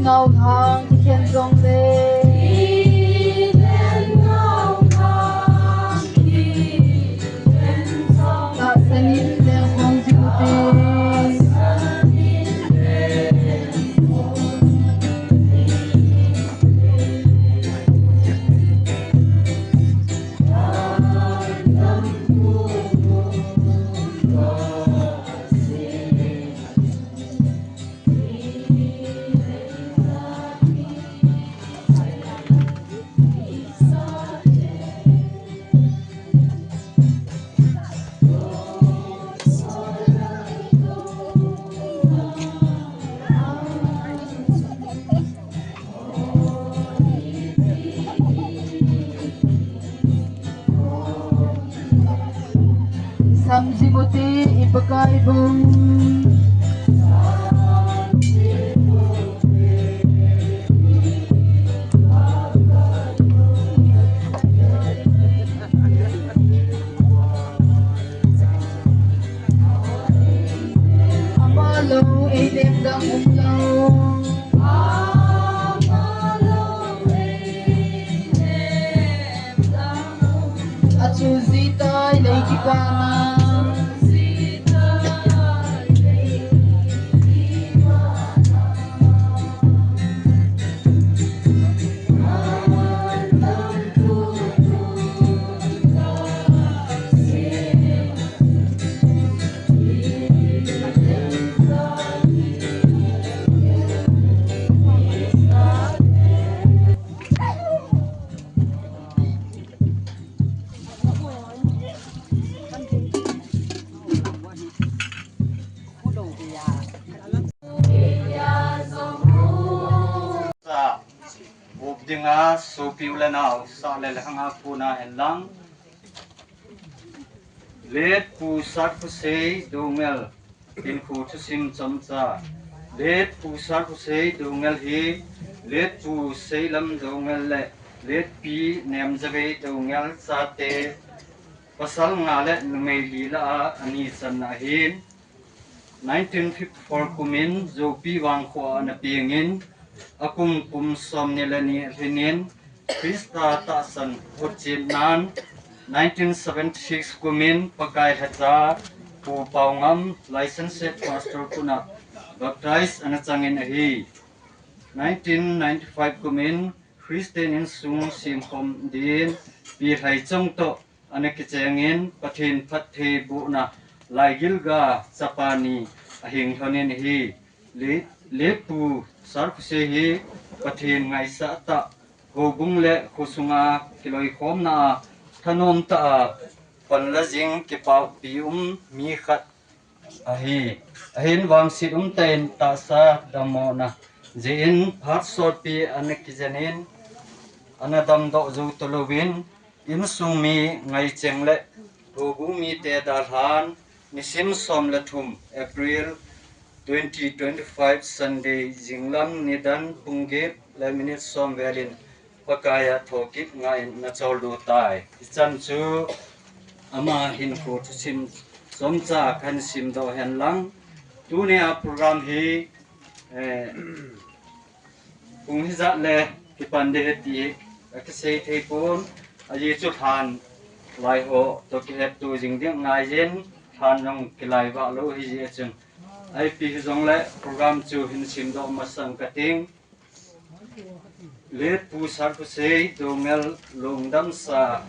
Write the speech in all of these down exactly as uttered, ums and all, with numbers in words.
Nau hang khen jong le. Tahsan in le hong jing te. Samjing u te i Pakai bou. Ama lou ei dem dang um lou. Achu jitai lei kipana. Sa, up dinga, sopi u le nao, sa le le hanga puna hen lang. Late Pu Sarkhusei Doungel, hinkho thusim chomcha. Late Pu Sarkhusei Doungel hi, Late Pu Seilam Doungel le Late Pi Nemzavei Doungel chate pasal nga le numei li lah a ani channa ahin, nineteen fifty-four kumin Zopi Vangkho a ana pengin, akum kum somni le ni alhinin, Christa tahsan hotchetnan, nineteen seventy-six kumin Pakai lhacha Pu Paungam Licensed Pastor puna baptize ana changin ahi. Nineteen ninety-five kumin Christian insung semkhom din Pi Lhaichong toh ana kichengin Pathen phattheibohna laigilga chapa ni ahing lhonin ahi. Late, Late Pu Sarkhusei hi Pathen ngaisah tah, houbung le khosunga kiloikhomna a thanom tah a panla jing kipahpi um mi khat ahi. Ahin vangset umtah in tahsa dammona jeh in phat sotpi ana kijenin ana damdoh jou talouvin, insung mi ngaicheng le houbung mite dalhan nisim som le thum April twenty twenty-five Sunday jinglam nidan pung get le minute som velin Pakaiya thokit ngaiyin nacholdo tai. Hichan chu ama hinkho thusim chomcha kahin simdoh hen lang. Tunia program hi, eh, pung hijat le kipan ding ahi ti akisei thei pon. Ajeh chu lhan laiho toh kihetto jing ding ngaiyin lhan jong kilaivah lou hijeh chun. Ipi hijongle program chu hin simdoh masang kating. Late Pu Sarkhusei Doungel lungdamsa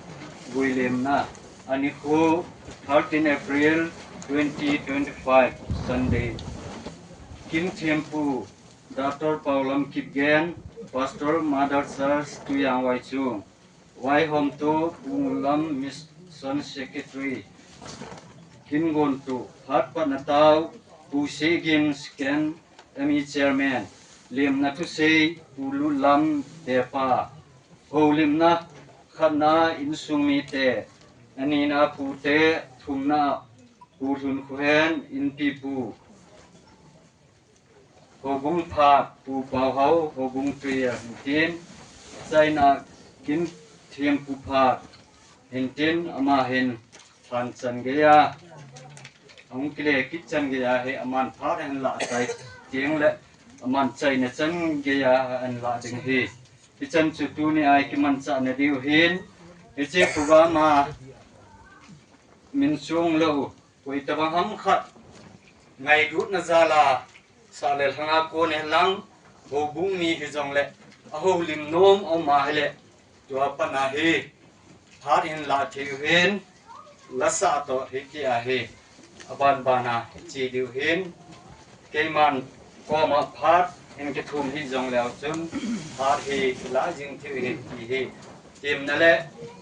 guilemna. Anikho thirteen April twenty twenty-five Sunday. Kin thempu Doctor Paulam Kipgen, Pastor Mother Church Tuiang Vaichung. Vaihomtu Pu Ngullam Mission Secretary. Kin gontu phat patna tao Pu Segin Second M E Chairman. Lemna thusei Pu Lutlam Depa. Houlimna khatna insung mite. Anina Pu Te, thumna Pu Lhun Khuhen, Inpipu. Houbung phat Pu Pauhao, Houbung Tuiya hintin, chaina kin thempu phat hintin, ama hin lhan chan geiya, ahung kile kit chan geiya hi aman phat ahin lah tai teng le aman chaina chan geiya ahin lah ding ahi. Hichan chu tuni a i kimanchah na diu hin, hiche program a min chung lou, koi tabang ham khat ngailutna jal a, sah le lhang a kon hen lang, houbung mi hijongle, a houlim nom a um a hile, tua pat a hi, phat hin lah thei u hin, la sah toh hiti ahi, aban ban a che diu hin, keiman koma phat hin kithum hijongleu chun, phat hi lah jing thei u hin ti hi, temna le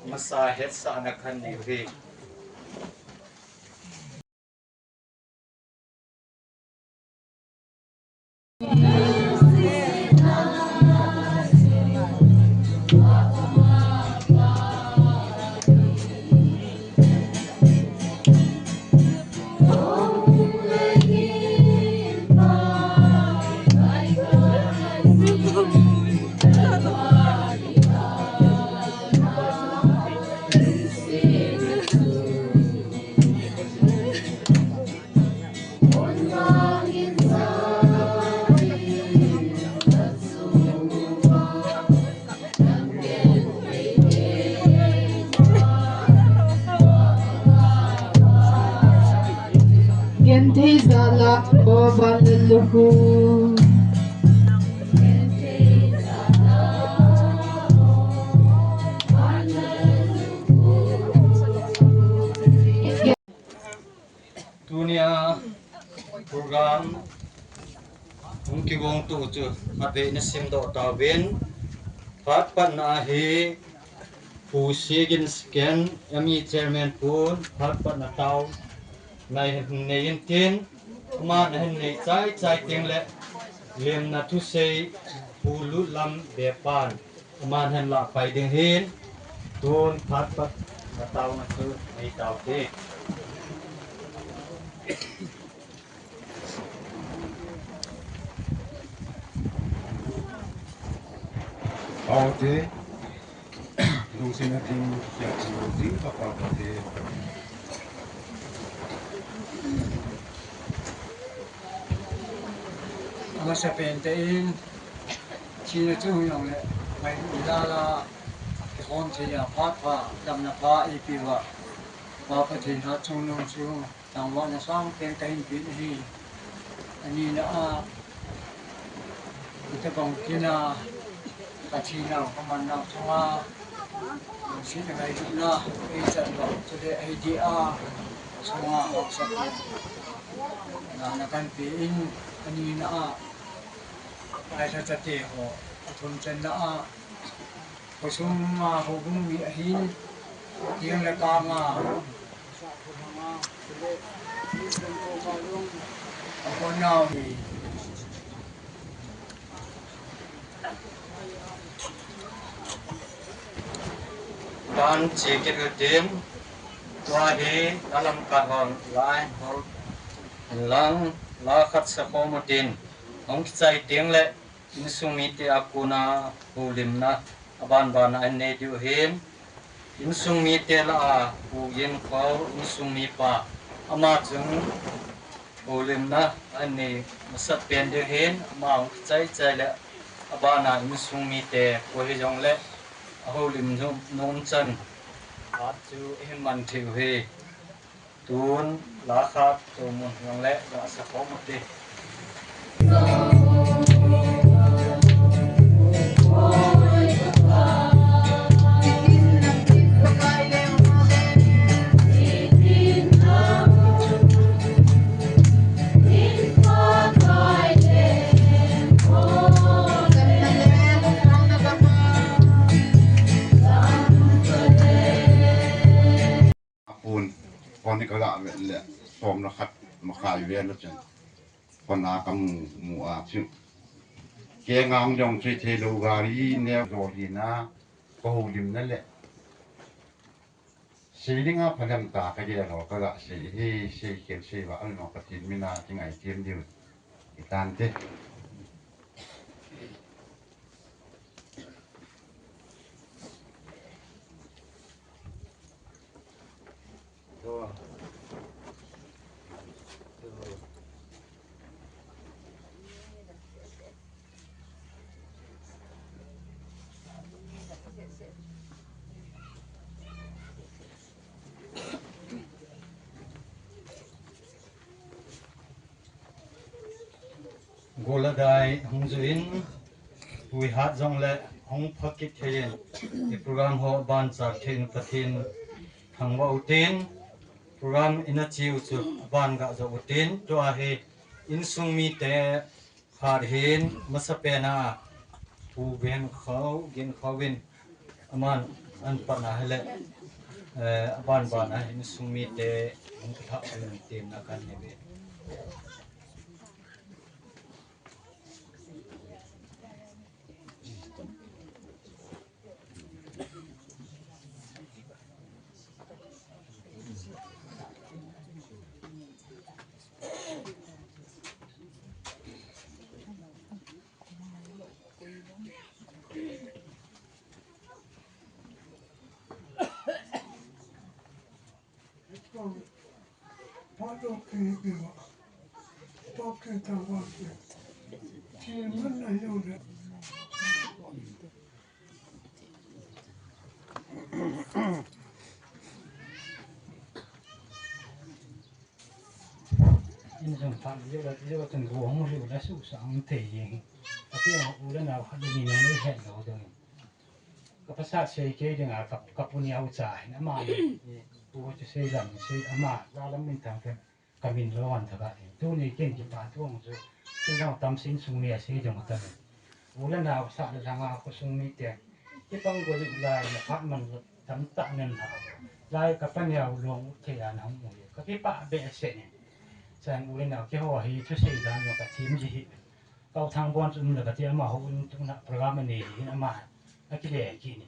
masa hetsahna kahin nei u hi. Genthei jal a, o Vanlalluhu. Tunia program hung kigong to chu khatvei na simdoh tauvin, phat patna a hi Pu Sigin Sken, M E Chairman pun, phat patna tao na hin nei intin, aman ahin nei chai chai teng le limna thusei Pu Lutlam Bepan, aman ahin lah pai ding hin, tun phat patna taona chu nei tau te. Aute, lungsetna ding, kiapu ding, papa pate. Amasapen te in, thina chu hung jongle, ngailutna jal a, kihon thei a, phat pha, damna pha, eipeuva, Pa Pathen hatchungnung chu, thangvahna sangpen kahin pe ahi. Anina a, hitabang tina, kathina, kamanna chunga, lungsetna ngailutna, eichan vang chule ahi dia, chunga haosa, na, na kahin pe in, anina a, ngailha chate ho, athum channa a, khosung a houbung mi ahin, tiang le kang a, a kon nau hi. Tan che kit utin, tua hi alamkai hon la hol inlang, la khat sa khom utin, hung kichai teng le, insung mite a kona houlimna, aban ban a ahin nei diu hin, insung mite lah a, Pu Ginkho, insung mipa, ama chun houlimna ahin nei masat pen diu hin, ama hung kichai chai le, aban a insung mite, koi hijongle, ahoulim nom, nom chan, phat chu ihin man thei u hi. Tun, la khat, tumun, jongle, la sa khom u te. Apun, koni kala ve le, som le khat makai ve le chun. Kona kamu, mu a chu. Kengang jong chu thei lou gari ne jo hi na, ka houlimna le. Sei dinga phalem ta ka gel ho ka ga sei hi, sei khen sei va al no Pathen mina kingai them diu. Itante. Gola dai hung juin, hui hat jongle hung phakit thei in, i program ho ban chak thei in Pathen thangvah utin, program ina chiu chu ban gah jo utin, tua hi insung mite khat hin masapen a, Pu Gen Khau, Gen Khau in aman an pan a hile, eh, aban ban a insung mite hung kithah utin na kan ni ve. Insung phat, yo la, yo la tun go hung riu la su sa ang te ye. Ati ang u le nau khat le ni na ni het lo dong. Ka pasal sei kei ding a ka, ka pu ni au cha hin ama ni. Pu chu sei lam, sei ama la lam min thang ka, ka min lo an tha ka. Tuni ken kipa thu ang chu. Sei dang tam sin sung mi a sei ding ta. U le nau sa le langa khosung mite. Kipang go ju lai na phat man tam ta nen ha. Lai ka pa ni au long u thei an hung u. Ka kipa be se ni. Chan u le nau keiho hi thusei dan jong ka thim ji hi. Kau Thangbon chu um le kati, amaho un tuna program anei hi ama akile kit ni.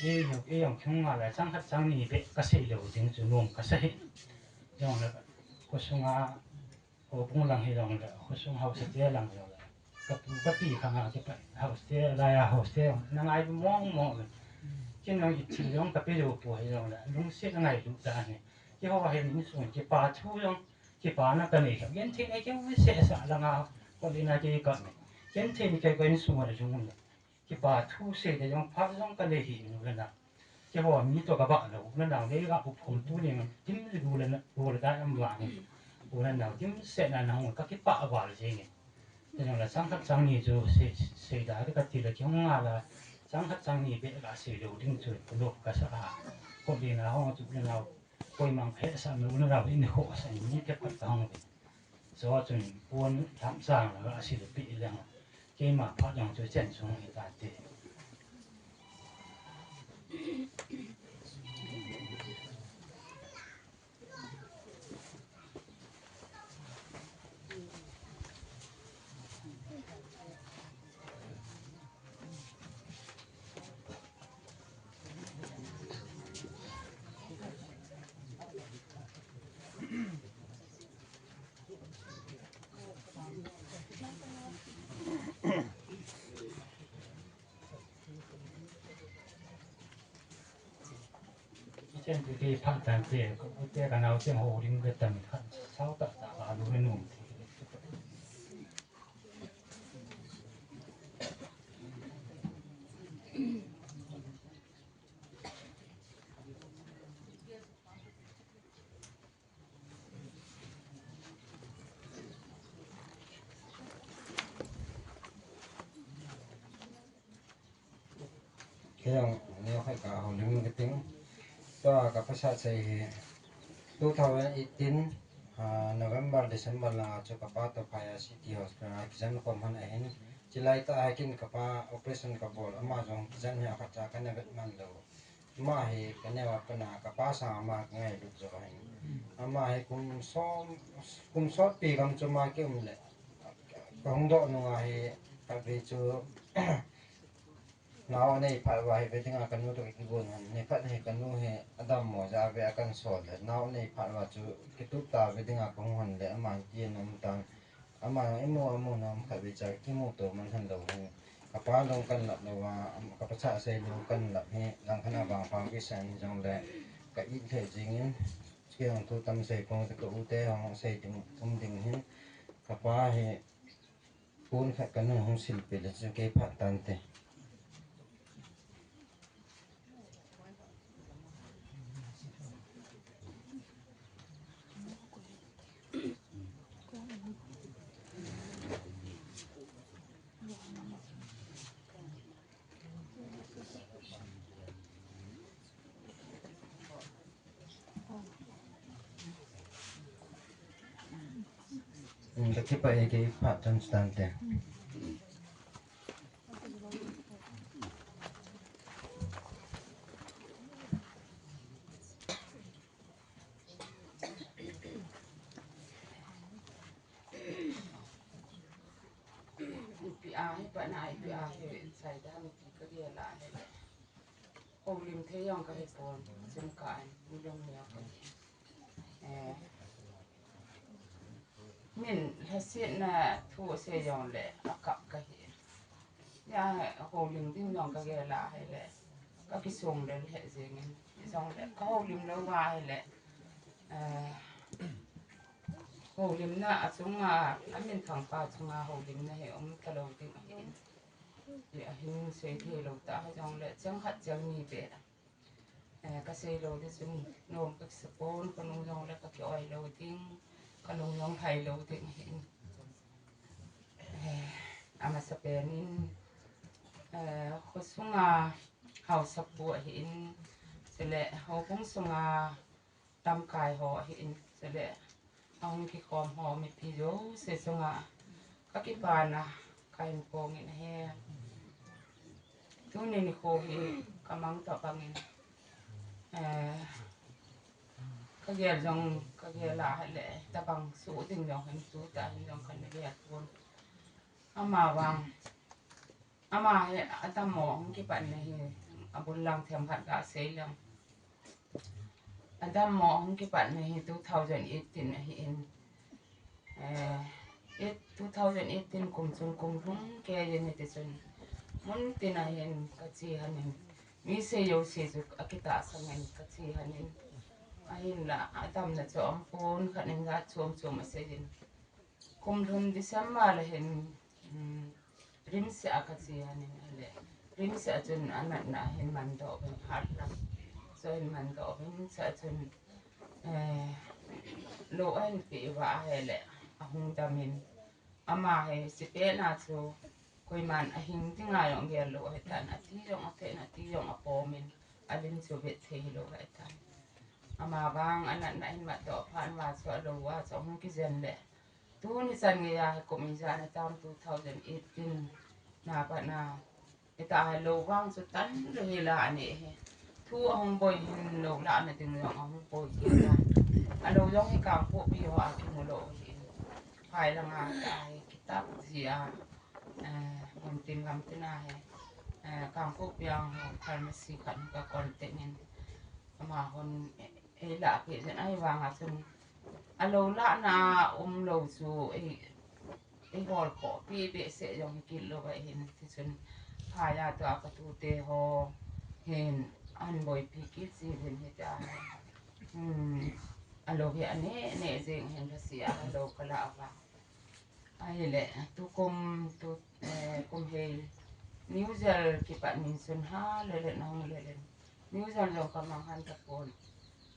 Ei jong, ei jong khung nga la chang khat chang ni beh kasei lou ding chu nom kasa hi. Jong le khosunga, khophung lang hi jong le, khosung haosa te lang jong le. Ka pu ka pi khang a kipa haosa te, laiya haosa te jong na ngai mong mong le. Ken jong ithil jong kape jou poi jong le, lungset a ngailut dan hi. Keiho hin insung kipa thu jong Kipana kanei lou. Genthei nei keu seh sa langa, kol ina kei ka me. Genthei nei kei ka insung a jong le. Kipa thu sei le jong phat jong kanei hi nu le nau. Keiho mi to kaba lou, u le nau nei ka pu phom tu ni, tim ji gu le na, gu le da am wa ni. U le nau tim se na na hung ka kipa val jeng e. Jong le chang khat chang ni chu sei, sei da ka ti le kihong nga la. Chang khat chang ni beh la sei lou ding chu, lop kasa a. Kol ina hung chu le nau. Koimang hesa me u le nau in ho sa ni te pat ka hung ve. Chu chun pon lam sang la a sil pi leng. Keima phat jong chu chen sung hi ta te. Chen tu te phat tan te, ko te ka nau chen ho ring ka tan khan, sao ta ta ka lu nu. Kei jong neo khai ka houlim ka ting. Tua ka pasal sei hi two thousand eighteen, ah, November, December langa chu ka pa toh phai a City Hospital a kijen khom hon ahin. Chilai tah a kin ka pa operation ka bol, ama jong kijen hi a khat cha ka na vet man lou. Ama hi ka neo a pat a ka pa sang ama ka ngailut jo ahin. Ama hi kum som, kum sotpi gam chu ama kium le. Ka hung doh nung a hi khatvei chu Nao anei phat uva hi ve dinga kanu toh kigon hon. Ni khat hi kanu hi adam mo ja ve a kan sol le. Nao anei phat uva chu kitup ta ve dinga kahung hon le ama hi ti nom tan. Ama imu amu nom khat ve cha kimu to man han lo hi. Ka pa long kan lap lo va, ka pa cha sei long kan lap hi lang khan a vang pang ki san jong le ka it le jing in. Kiang thu tam sei kong ka u te hong sei ding um ding hin. Ka pa hi Pon khat kanu hung silpeh le chu kei phat tante. Ka kipah e, kei phat chang chu tante. Ipi a hi pa na, ipi a hi inside a mi pi ka ge la he. Houlim thei jong ka hi pon, chun ka an, mi long neo ka hi. Eh, min lhasetna thu sei jong le, a kap ka hi. Ya, houlim ding jong ka ge la he le, ka kisong le he jeng in. Jong le, ka houlim lo va he le, eh, houlimna a chunga, a minthang pa chunga houlimna he um ta lo ding ahi. Ti ahin sei thei lo ta, ha jong le, chang khat chang ni be. Eh, ka sei lo ding chun, nom ka sa pon, ka nung jong le ka ki oi lo ding, ka nung jong hai lo ding ahi. Eh, a masa pen in, eh, kho sunga hausa pu ahi in, chule houbung sunga lamkai ho ahi in, chule ahung kikhom ho mipi jouse chunga ka kipana ka hin pong in ahi. Tuni nikho hi ka mang tah bang in, eh, ka gel jong, ka gel a le tabang su ding jong hin tu ta hin jong kan gel pon. Ama vang, ama hi a tam mo hung kipat na hi, a bul lang them khat ka sei lang. A tam mo hung kipat na hi two thousand eighteen ahi in. Eh, eight, two thousand eighteen kum chun kum lhung kei in hiti chun. Mun tin a hin ka chi han in. Mi sei jouse chu a kitahsang in ka chi han in. Ahin la, a tamna chu um pon khat in jat chom chom a sei in. Kum lhun December le hin, um, RIMS a ka chi han in le. RIMS a chun a natna hin man doh uvin hat lam. So hin man doh uvin sa chun, eh, lo a hin pe uva ahi le, a hung dam in. Ama hi, sipehna chu, koiman a hing dinga jong gel lo ahi tan, a ti jong a thei in, a ti jong a pom in, a lim chu vet thei hi lo ahi tan. Ama vang, a natna hin mat doh phat uva chu, a lo uva chu, a hung kijen le. Tuni chan gei a hi kum ijat na tam two thousand eighteen na pat na, Hita hi lo vang chu tan le hi la a neh hi. Thu a hung boi hin lo lahna ding jong a hung boi kit tan. A lo jong hi Kangpokpi ho a kimu lo hi. Phai langa ta hi kitap ji a, eh, mun tin gam tin a hi, eh, Kangpokpi a ho pharmacy khat ka contact in. Ama hon, eh, eh, la pi jen ahi vang a chun. A lo lahna um lo chu, eh, I hol khoh pi behseh jong hi kit lou ahin, tichun phai a tua ka tute ho hin an boipi kit ji uvin hita. Hmm, a lo hi a neh neh jeng hin ka si a, a lo ka la a va. Ahile, tukum, tu, eh, kum hei, New Year kipat nin chun ha, lelen, hung lelen. New Year jong ka mang han tapon.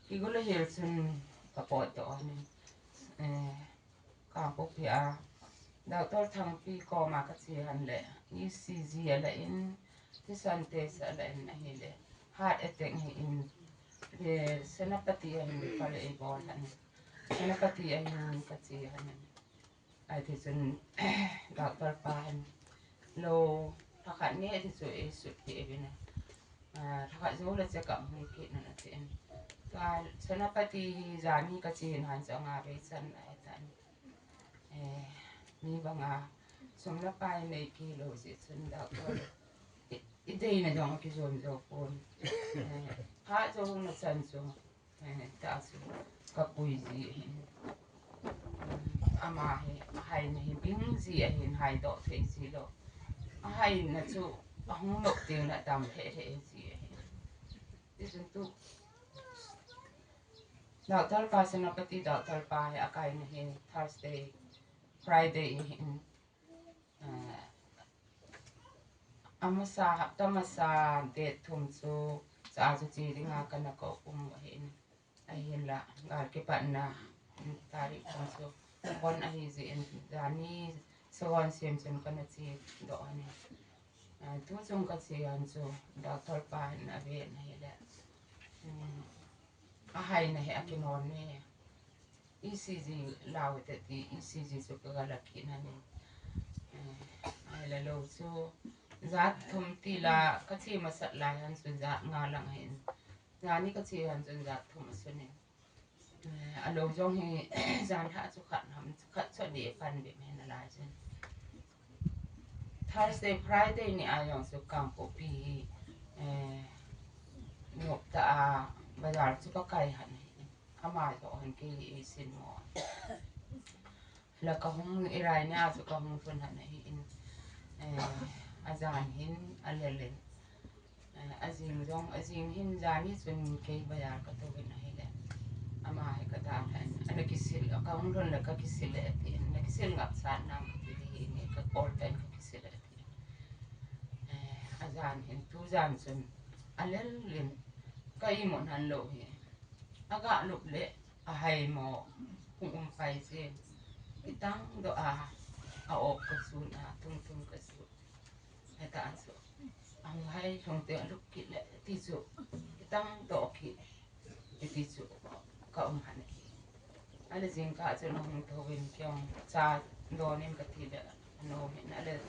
Kigula hil chun ka pot to anin. Eh, Kangpokpi a, Doctor Thangpi koma ka che han le, E C G a la in, thisan test a la in ahile, heart attack hi in, eh, Senapati a hin refer ei bol han, Senapati a hin ka che han. Ai tichun, Doctor pa hin, lo, thakhat nge ti chu ei sut pi e vin a. Ah, thakhat jou le check up hung kit nan atin. Tua Senapati hi jani ka che hin han chu anga vei chan ahi tan. Eh, mi banga sum le pai nei kilo si chun doctor. I, i deina jong a kijom jo pon. Eh, pha jo na chan chu. Eh, ta chu ka pui ji hin. Ama hi, a haina hi bing ji ahin hai doh thei ji lou. A haina chu a hung lop ding la dam he he ji ahin. Tichun tu Doctor pa Senapati Doctor pa hi a kaina hi Thursday, Friday hi in, eh, a masa, hapta masa date thum chu, cha chu che dinga kana ko um ahin. Ahinla, gal kipatna, tarik thum chu, bon ahi jeh in, jani, sawan sem chun kana che doh ahin. Eh, tu chung ka che han chu, doctor pa hin a vet na hile. Hmm. A haina hi a kinom e. E C G lau te ti, E C G chu ka ga la kit na ni. Eh, ai la lo chu, jat thum ti la, ka che masat lai han chu jat nga lang hin. Jani ka che han chun jat thum a sun in. Eh, a lo jong hi, jan lha chu khat ham, khat chu ni pan be me na lai chun. Thursday, Friday ni a jong chu Kangpokpi hi, eh, nop ta a, bazar chu ka kai han hi. Ama jo han kei hi sin mo. La ka hung i rai ni a chu ka hung thun han hi in, eh, a jan hin, a lel in. Eh, a jing jong, a jing hin jani chun kei bazar ka tou in ahile. Ama hi ka dan han. Ana kisil, ka hung lhun le ka kisil le ati. Na kisil ngap sat nam ka ti hi ni ka kol pen ka kisil le ati. Eh, a jan hin tu jan chun a lel in ka imut han lo hi. A ga lup le a hai mo hung um pai je. Kitang doh a, a op ka sun a, tung tung ka sun. Heta chu. Ahung hai lhung te a lup kit le ti chu. Kitang doh kit. Ti chu. Ka um han hi. Ale jingkah chu na hung thou in kiong cha donin ka ti le. Ano hin ale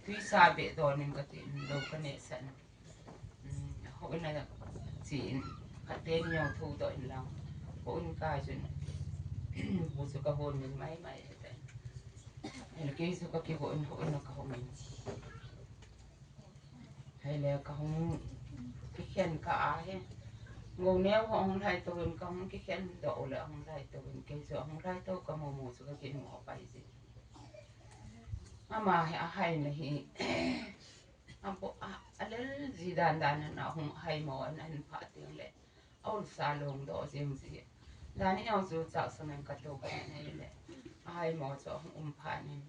tuisa be donin ka ti lo ka ne san. Hmm, ho in a chi in. Ka ten yong thou doh in lang. Ho in ka chun. Bu chu ka hon min mai mai heta. Hele kei chu ka kihon, hon ka hon. Hele ka hung kikhen ka a he. Ngo neo ho hung lai tou in ka hung kikhen doh le hung lai tou in kei chu hung lai tou ka mu mu chu ka kin mo pai ji. Ama he a hai na hi. A bo a, a lel ji dan dan na hung hai mo an an pha ting le. A ul sa long doh jing ji. Dan i au chu chak sang an ka tou ka nei le. A hai mo chu hung um pha nin.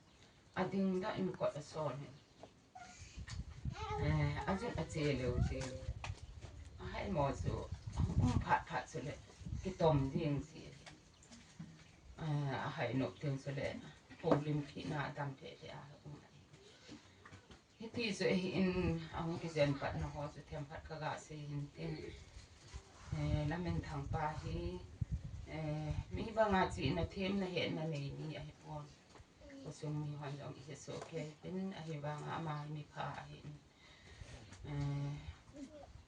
A ding doh in kot a son in. Eh, a jun a che leu che. A hai mo chu, um phat phat chu le, kitom ding che. Eh, a hai nop ding chu le, ko lim khi na dam the the a um. Hiti chu hi in, a hung kijen pat na ho chu them phat ka ga sei hin tin. Eh, Laminthang pa hi, eh, mi banga chi na them na he na nei ni ahi pon. Khosung mi hon jong i he soh kei pin ahivanga ama hi mi pha ahin. Eh,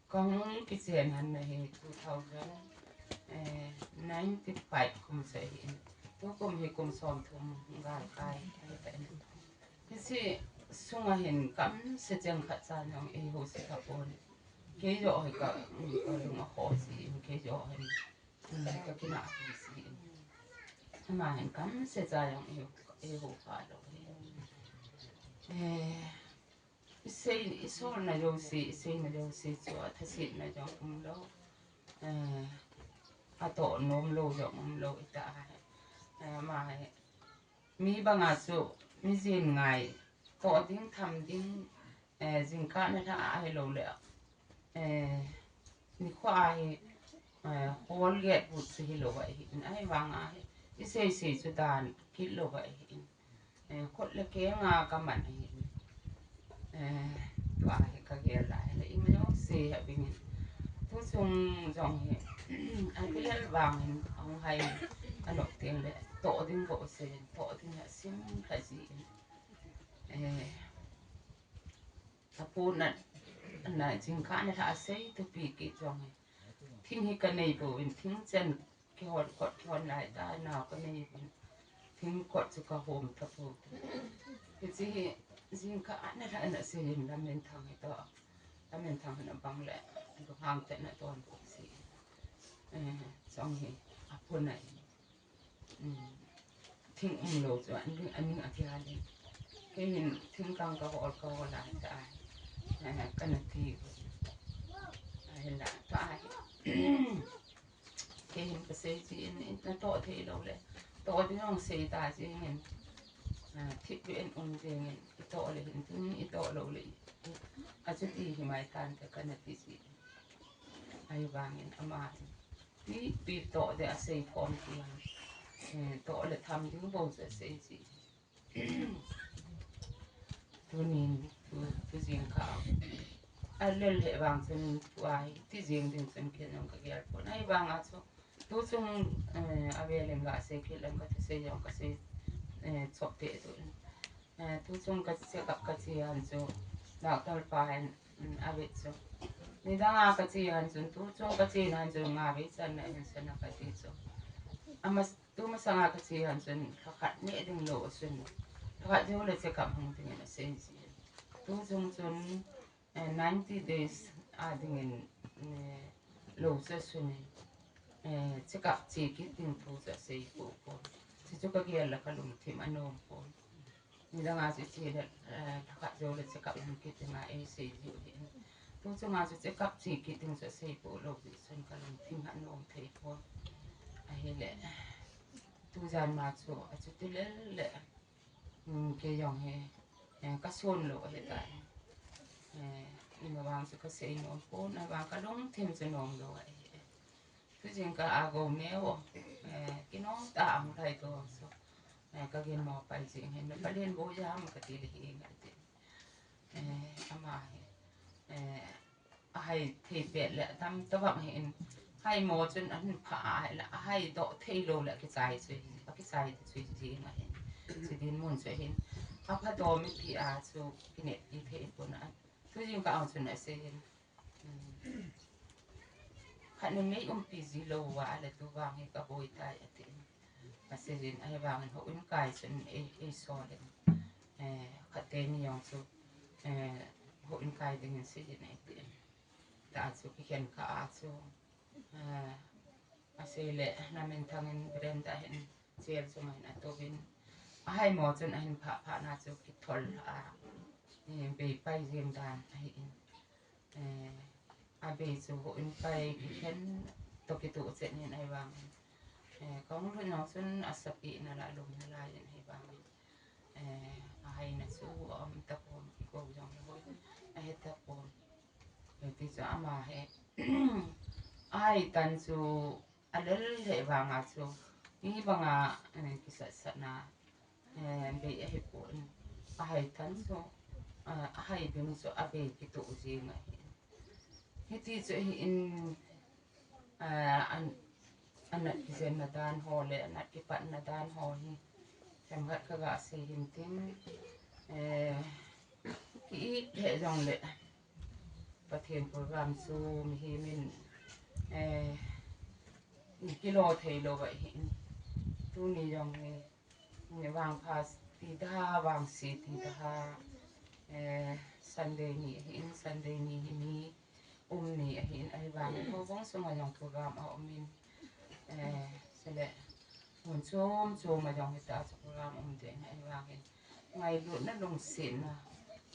ka hung kichen han na hi two thousand, eh, ninety five kum seh ahin. Tukum hi kum som thum gal kai ahi ta in. Hiche sunga hin kam se cheng khat cha jong eiho se kha pon. Kei jo hi ka, ka lung a kho si in kei jo hin. Hmm, ka kina a pi si. Ama hin kam se cha jong eiho, eiho pha lou hi. Eh, i sei, i solna jouse, i seina jouse chu a thasetna jong um lou. Eh, a toh nom lou jong um lou i ta a hi. Eh, ama hi. Mi banga chu, mi jin ngai. Toh ding, tham ding, eh, jingkah na lha a hi lou le. Eh, nikho a hi, eh, hol get but chu hi lou ahi. Ahivanga hi, i sei sei chu dan kit lou ahi. Eh, khut le keng a ka man ahi. Eh, tua hi ka gel lai le i ma jong sei ha bing in. Tu chung jong hi, a kilel vang in, a hung hai, a nok teng le, toh ding ko sei, toh ding ha sim kha ji in. Eh, a pu na, na jingkah na lha a sei tu pi ki jong hi. Thing hi ka nei bou in, thing chen kihon kot kihon lai ta, nao ka nei bou in. Thing kot chu ka hom ta bou. Hiche hi, jingkah na lha na sei in Laminthang hi toh. Laminthang hi na bang le, Lunghang te na ton bou si. Eh, jong hi, a pu na in. Hmm. Thing um lou chu, an ding, an ding a ti a le. Kei hin thing kang ka hol, ka hol a ta a. Eh, ka na ti. Ahin la, ta a. Kei hin ka sei ji in, in na toh thei lou le. Toh ding jong sei ta ji in. Ah, thip in um ji in, i toh le hin, thing i toh lou le. A chu ti hi mai tan ka, ka na ti ji. Ahivangin ama. Pi, pi toh de a sei khom ti a. Eh, toh le tham ding bou chu a sei ji. Tunin, tu, tu jingkah. A lel le vang chun tu a hi, ti jing ding chun kei jong ka gel pon. Ahivanga chu, Tuchung, eh, avel in gasei kit leng kathusei jong kasei, eh, chop teh tu. Eh, tuchung ka check up kache han chu, doctor pa hin, mm, ave chu. Nidang a kache han chun, tuchung kache han chun, nga vei channa hin sana kati chu. Ama, tumasang a kache han chun, lhakhat neh ding lou chun, lhakhat jou le check up hung ding in asei ji. Tuchung chun, eh, ninety days a ding in, eh, lou chu asei in, eh, check up che kit ding thu chu asei pon. Chuchu kagel le kalungthim anom pon. Nidang a chu che le, eh, lhakhat jou le check up hung kit ding a eisei ji u hin. Tuchung a chu check up che kit ding chu asei pon lou jeh chun kalungthim anom thei pon. Ahile, tujan ma chu achuti lel le, mm, kei jong hi, eh, kason lou ahitai. Eh, ima vang chu kasei nom pon, ahivang kalungthim chu nom lou ahi. Tujing ka ago meu, eh, kinom tah a hung lhai to so. Eh, kagin mo pai jing hin, Nepal in bo jam kati le hi ngai ti. Eh, ama hi, eh, ahai thei pet le tam tobang hin, hai mo chun ahin pha a le, ahai doh thei lou le kichai chu hin, akichai te chu jing ahin. Chu dinmun chu hin, apha doh mipi a chu kineppi thei pon a. Tujing ka ang chun asei hin. Khat numei umpi ji lou uva le tu vang hi kaboi tai ati. Asei jin ahivangin houin kai chun ei, eisol in. Eh, khat teni jong chu, eh, houin kai ding in sei jin ati. Ta chu kikhen kha a chu, eh, asei le namin thangin veranda hin chair chunga hin atouvin. Ahai mo chun ahin phah phah na chu kithol a, eh, bei pai jeng dan ahi in. Eh, abei chu houin pai kikhen toh kituh chet in ahivangin. Eh, kahung lhun jong chun asapi na la lum na lai in ahivangin. Eh, ahaina chu aum tapon, kikou jong le houin ahe tapon. Eh, ti chu ama hi, ahai tan chu alel le vanga chu, mi banga, eh, kisat sat na, eh, bei ahi pon. Ahai tan chu, eh, ahai bing chu abei kituh jing ahi. Hiti chu hi in, eh, an, anat kijen na dan ho le, anat kipat na dan ho hi. Themkhat kaga sei hin tin, eh, ki-it le jong le. Pathen program chu mihem in, eh, kilo thei lou ahi in. Tuni jong hi, ni vangpha ti da, vangse ti da, eh, Sunday ni ahi in, Sunday ni hi mi um ni ahi in, ahivang houbung sunga jong program aum in, eh, chule mun chom chom a jong hita chu program um ding ahivangin, ngailutna lungsetna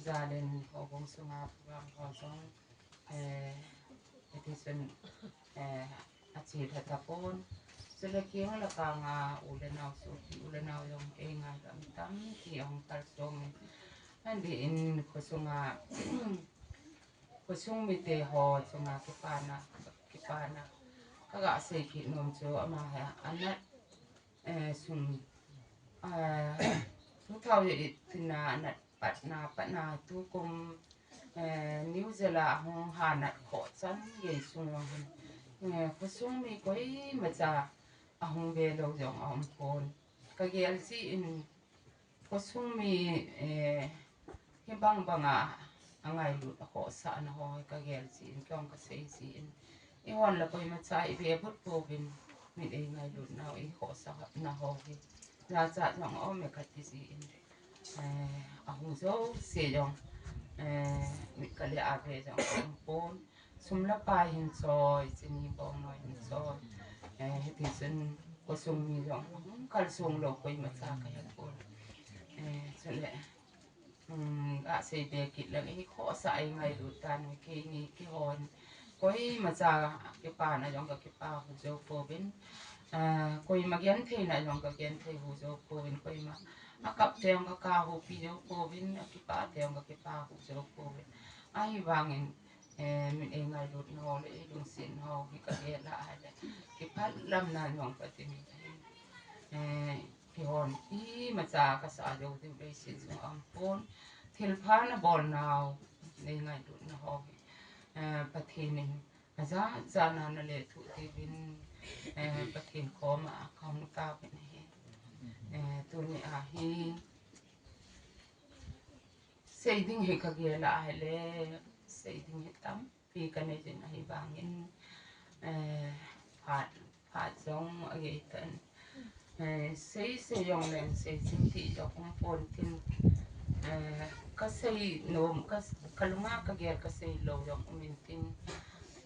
jal in houbung sunga program ho jong, eh, hiti chun, eh, ache lha tapon. Chule keng le kang a u le nao, sopi u le nao jong eingailu mi tampi ahung kalsong in. Ahin dih in khosunga, khosung mite ho chunga kipana, kipana kaga sei kit nom chu ama hi anat, eh, sum, eh, two thousand eighteen a anat patna, patna tukum, eh, New Zealand a hung ha nat kho chan gei sung jong hin, eh, khosung mi koimacha ahung ve lou jong aum pon. Kagel jin, khosung mi, eh, hibang banga angailut akhohsah na ho hi kagel jin, kei jong kasei jin. Eihon la koimacha ive phot pouvin, min eingailutnau, eikhohsah na ho hi jachat jong aum e kati jin. Eh, ahung jouse jong, eh, mit kale ave jong aum pon. Sum le pai hin choi, chini bong noi hin choi. Eh, hiti chun khosung mi jong, hmm, kalsong lou koimacha kahe pon. Eh, chule, hmm, gasei be kit leng, eikhohsah eingailut tan, keini keihon koimacha kipana jong kakipa hu jou pouvin. Ah, koima genthei na jong kagenthei hu jou pouvin, koima akap te jong kakap hupi jou pouvin, akipa te jong kakipa hu jou pouvin. Ahivangin, eh, min eingailutnau le eilungsetnau hi kagel a ahile, kipah lamna jong kati. Eh, keihon imacha kasa jou diu leiset jong aum pon. Thilpha nabolnau, neingailutna ho hi, eh, Pathen in Aja, ja na na le thu ti vin, eh, Pathen koma kahung ta vin ahi. Eh, tuni ahi. Seiding hi kagel a ahile, seiding hi tampi kanei jin ahi vangin, eh, phat, phat jong agei tan. Eh, sei, sei jong leng, sei jing ti jong um pon tin. Eh, kasei nom, ka, kalunga kagel kasei lou jong um in tin.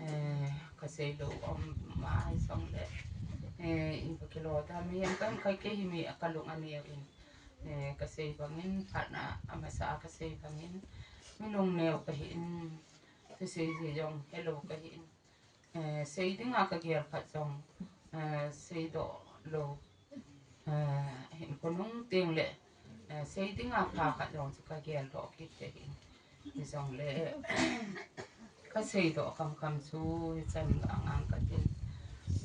Eh, kasei lou um mai jong le. Eh, in pa kilo ta mi yang kan kai ke hi mi a kalung aneo in. Eh, kasei bangin phat na amasa kasei bangin. Mi lungneo kahi in. Kasei ji jong hello kahi in. Eh, seiding a kagel phat jong, eh, seidoh lou. Eh, hin konung teng le, eh, seiding a pha khat jong chu kagel doh kit te hin. Hijong le, kaseidoh kamkam chu, hichan angang katin.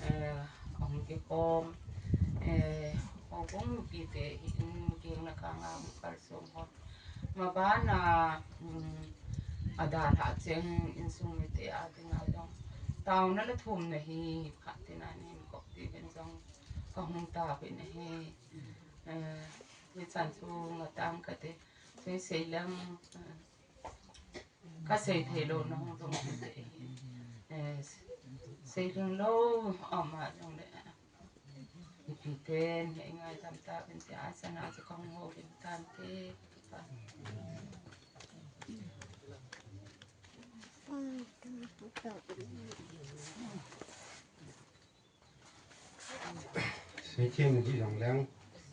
Eh, ahung kikhom, eh, houbung nupi te hin, keng na kanga hung kalsong ho. Mabana, um, adalhah cheng insung mite a dinga jong. Taona le thumna hi phat tina nei kop ti ven jong kahung ta ven ahi. Eh, hichan chu ngatang kate. Sei sei lang, eh, kasei thei lou na hung dong te. Eh, sei lung lou, ama jong le. Ipi ten, he ngaidam ta ven te, a sana chu kahung ho ven tan te. Seithem hijong leng,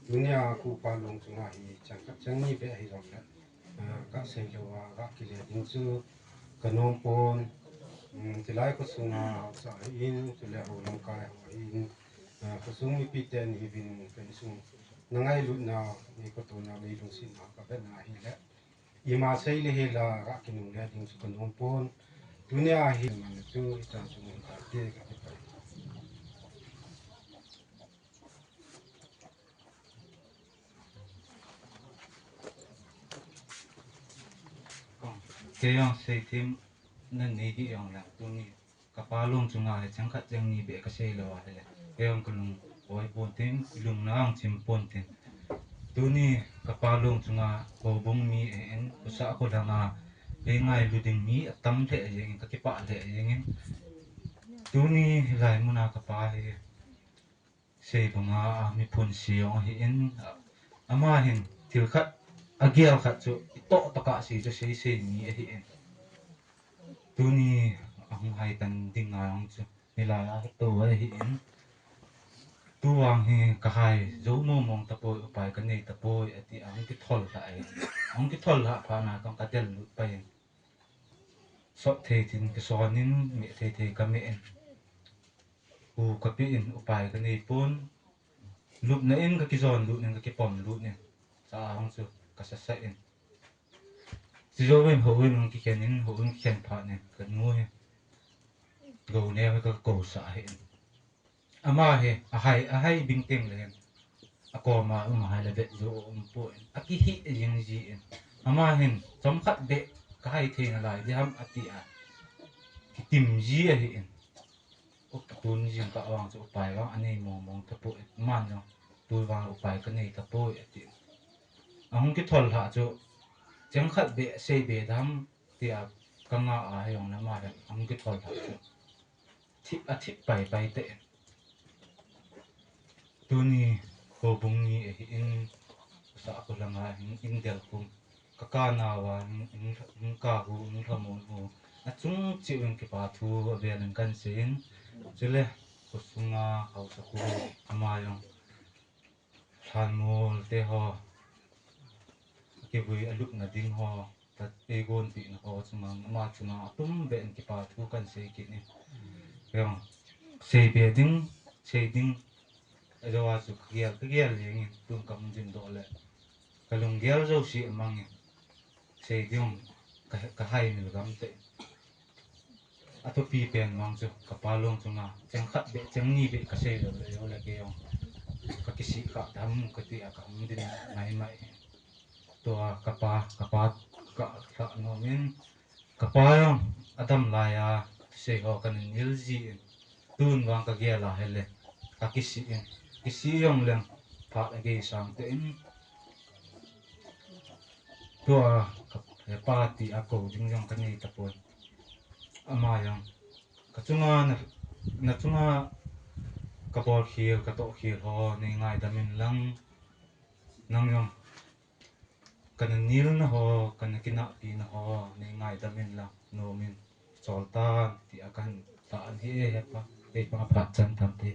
tunia Kopa long chunga hi chang khat chang ni beh hijong le, ah, kasei lou a, kakile ding chu kanom pon, um, chulai khosunga haosa ahin, chule hou lamkai ho ahin, ah, khosung mipi ten hivin ka insung na ngailutna, nei kotona, nei lungsetna kavetna ahile. Ima sei le hila kakinungle ding chu kanom pon. Tunia hi man chu hichan chu mun kate kati pai. Kei jong seithem na nei hijong le tuni. Kapa long chunga hi chang khat chang ni beh kasei lou ahile. Kei jong kalung oi pon tin, kalung na ang chim pon tin. Tuni kapa long chunga houbung mi ahin, khosah kholanga, kei ngailu ding mi atam lheh jengin, kakipah lheh jengin. Tuni hilai muna kapa hi. Sei banga a mi phun sei jong ahin, ama hin thil khat, agel khat chu, itoh tokah sei chu sei sei mi ahin. Tuni ahung hai tan ding a jong chu, hilai a tou ahin. Tu vang hi kahai jou mong mong tapoi, upai kanei tapoi, ati ahung kithol lhah ahin. Ahung kithol lhah phat na kahung kadel lut pai in. Sot thei tin kason in, meh thei thei kameh in. U kapi in, upai kanei pon. Lupna in kakijon lut in, kakipom lut in. Sa ahung chu kasasa in. Chujou in, hou in kikhen in, hou in kikhen phat in, kanu hi. Gou neo hi kakou sah ahin. Ama hi, ahai, ahai bing teng le hin. Akoma um ahai le vet jo um pon. Akihih jing ji in. Ama hin, chomkhat beh, kahai thei nalai diham ati a. Kitim ji ahin. Up tun jing kah vang chu upai vang anei mong mong tapoi. Aman jong, tu vang upai kanei tapoi ati. Ahung kithol lhah chu, chang khat beh, sei beh dam, tia kanga a hijong le ama hin, ahung kithol lhah chu. Thip, athip pai pai te. Tuni houbung ni ahin, sa ko langa hin, in del kum. Kaka nauva hin, in, in kahu, in lhamon u. Achung cheh in kipa thu avel in kahin seiyin. Chule, khosunga haosa khu, ama jong. Lhanmol te ho. Kivui alupna ding ho. Tat eigonpehna ho chunga, ama chunga, atum beh in kipa thu kahin sei kit in. Jong, sei beh ding, sei ding. Ajou a chu kagel, kagel jeng in, tun kahung dingdoh le. Kalunggel jouse amang in. Sei ding, ka, kahai mil gam te. Athupi pen vang chu, kapa long chunga, chang khat beh, chang ni beh kasei lou le, jong le kei jong. Kakisih kha dam, kati a kahung ding mai mai. Tua kapa, kapa, ka, ka nom in, kapa jong, adam lai a, Sei ho kana nil jin, tun vang kagel a hile, kakisih in, kisih jong leng, phat agei sang tah in, tua ka, he pa ti a kou ding jong kanei tapon. Ama jong, kachunga na, nachunga kabol khel, katoh khel ho, nei ngaidam in lang, nang jong, kana nilna ho, kana kinahpina ho, nei ngaidam in lang, nom in, chol tan, ti a kahin tah ahi e, he pa, kei pang a phat chan tam te.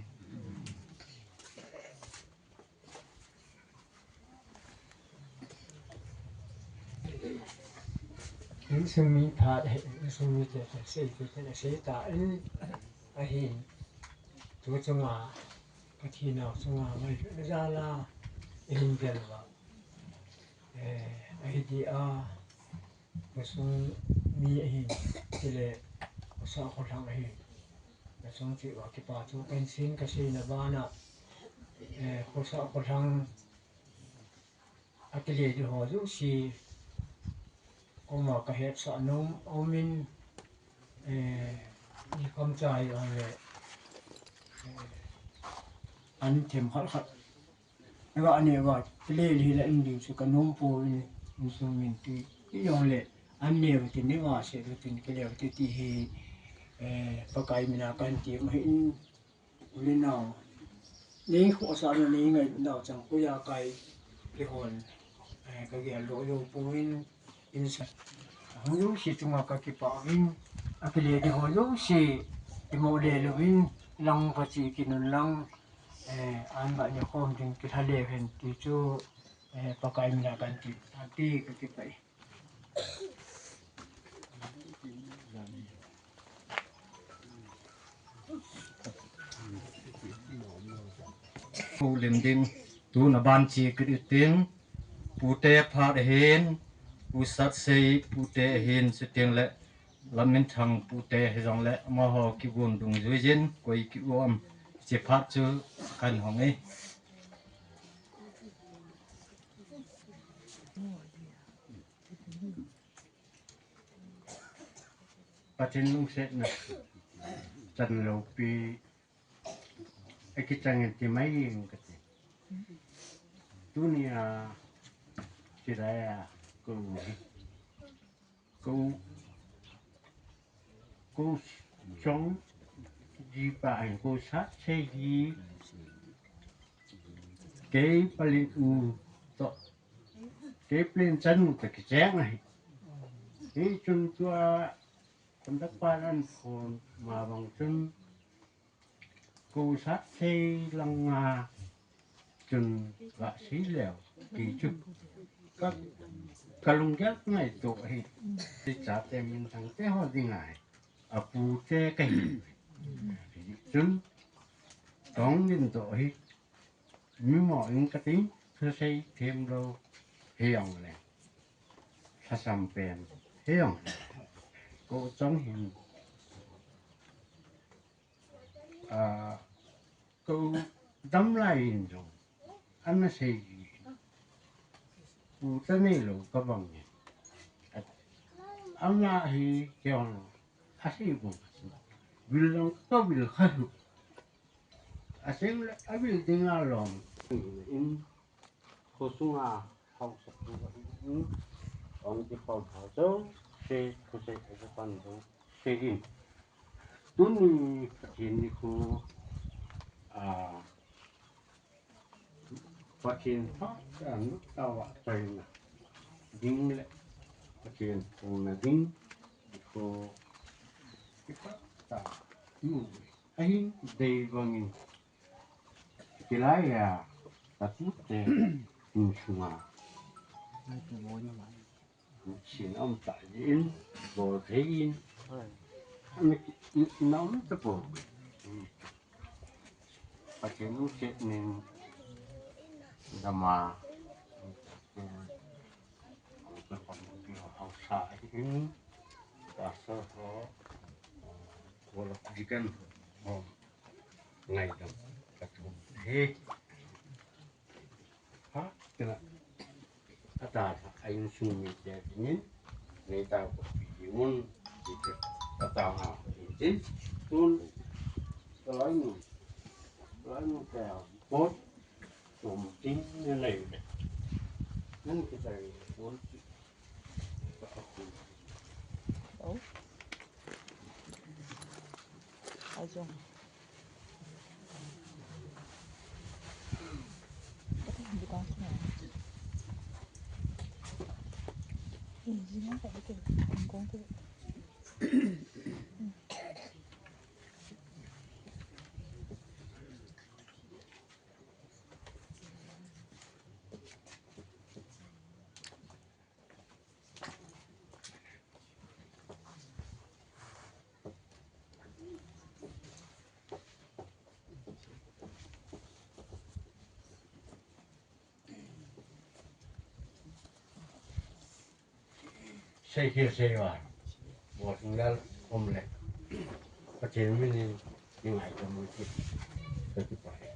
Insung mi phat, insung mite, sei, sei, sei ta, in, ahin, tu chunga, Pathen nau chunga, ngai, jala, in, vel va. Eh, ahi dia, khosung mi ahin, chule, khosa kholhang ahin. Khosung cheh uva kipa thu kahin sei, kasei na bana, eh, khosa kholhang, akile di ho jouse, koma kahetsah nom, umin, eh, i kamchai ole, eh, an them khat khat. Eva, ane eva, kile le hila in ding chu kanom poi, insung min ti, ti jong le, an neo tin, neo se tin, kile ti ti hi, eh, Pakai mina kan ti ma hin, u le nao. Nei khosa na nei ngai nao chang koya kai le hon, eh, kagel lo yo poi, insa. Hung jouse chunga kakipah in, akile di ho jouse, imo le louvin, lang pachi kinun lang, Eh, an ba ni khom ding kilha le hen ti chu, eh, Pakai mina kan ti, ati ka ti pai. Pu lim ding, tuna ban chi kit ding, pute phat ahin, pu Satsei pute ahin, siteng le, Lamminthang pute hijong le, amaho kivun dungjui jin, koi ki-um, hiche phat chu kan hong e. Pathen lungsetna, chan loupi, akichang in ti mai ing kati. Tunia, chidaya, ko, ko, ko chong, jipa hin ko Satsei hi, kei palin u toh, kei palin chanu toh kicheng ahi. Hichun tua, conductor pan an phone ma bang chun, ko Satsei langa chun kasei leu, ti chu. Ka, kalunggel ngaito ahi. Ti chate minthang te ho dinga hi. Apute kahi. Chun, tong din to hi. Mimo in kati, thusei themlou, hijong le. Lhasam pen, hijong le. Ko chong hin. Ah, ko dam lai in jong. Ana sei ji. Pu ta neilou ka bang e. Ana hi keiho. Asei bang. Vil lang ka vil kha. Asei le avil ding alom. In. Khosunga haosapu ahin, hung kipa tha jouse, thusei a kipan jouse in. Tuni Pathen nikho, ah, Pathen phatah a nungtah a chaina ding le Pathen phongna ding nikho kipah tah a mu ahin, dei bangin Hilai a, ka tute, insunga. Sin um ta in, bol thei in. Ana ki, na um ta po. Pathen lungset nin, dama. Hausa in, pastor ho, ko la deacon ho. Ngaidam ka thum he. Ha, kena. Ata, a insung mite dingin, nei ta ko pi ding un, ata ha, Tin, tun, kalai nu, kalai nu kaya, pot, tum, tin, ni lai, ni kita, pot. Oh. Ajong. Sei khel sei vang. Bol lal um le. Pathen min in, i ngaito mun ti. Ka kipah e.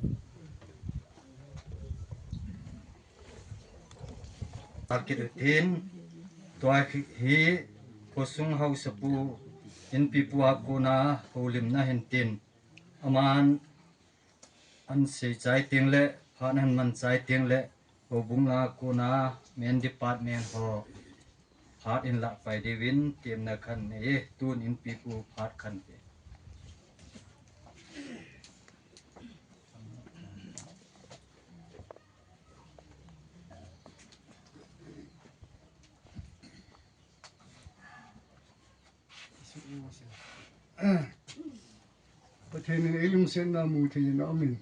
Akit tin, tua hi, hi, khosung haosapu, Inpipu a kona, houlimna hin tin. Aman, an sei chai teng le, phat an man chai teng le, houbung a kona main department ho, phat in lah pai diuvin, temna khat nei e, tun Inpipu phat khat te. Pathen in eilungsetna mu thei in aumin.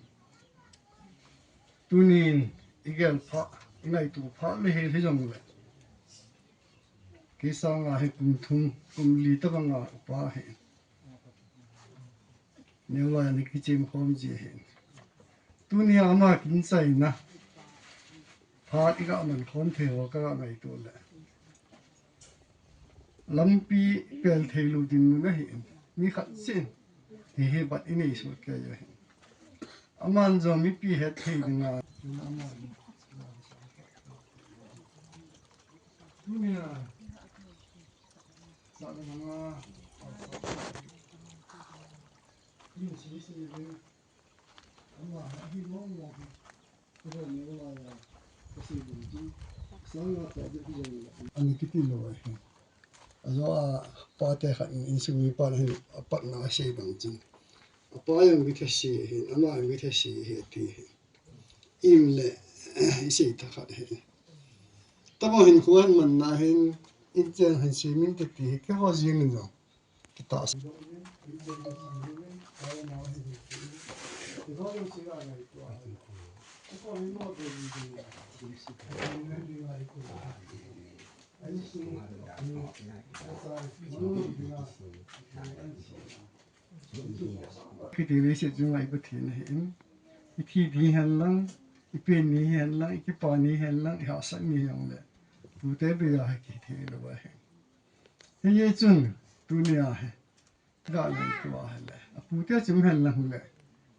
Tunin igel pha, ingaito pha le hel hijongle. Kei sanga hi kum thum, kum li tabanga upa hi. Neolai a ni kichem khom ji ahi. Tunia ama kin chaina. Phat iga man khom thei ho kaga ngaito le. Lampi pel thei lou dinmun ahi. Mi khat chin. Hihi bat inei suh kei ahi. Aman jong mipi het thei dinga. Tunia. Ani kiti lou ahi. Ajo a pate khat in insung mipa hin apatna asei bang chun. Apa jong kithase ahi, ama jong kithase ahi ati ahi. Im le, isei thakhat ahi. Tamo hin kho hin manna hin, inchen hin semin te ti hi, keiho jeng in jong. Kita. Kiti le se chunga i Pathen ahi in. I thi ding hen lang, i pen ni hen lang, i kipa ni hen lang, i hahsat ni hen le. Tute be ya hi kithi lou ahi. Hiche chun, tunia hi. Ga ngaito ahile. Apute chim hen lang le.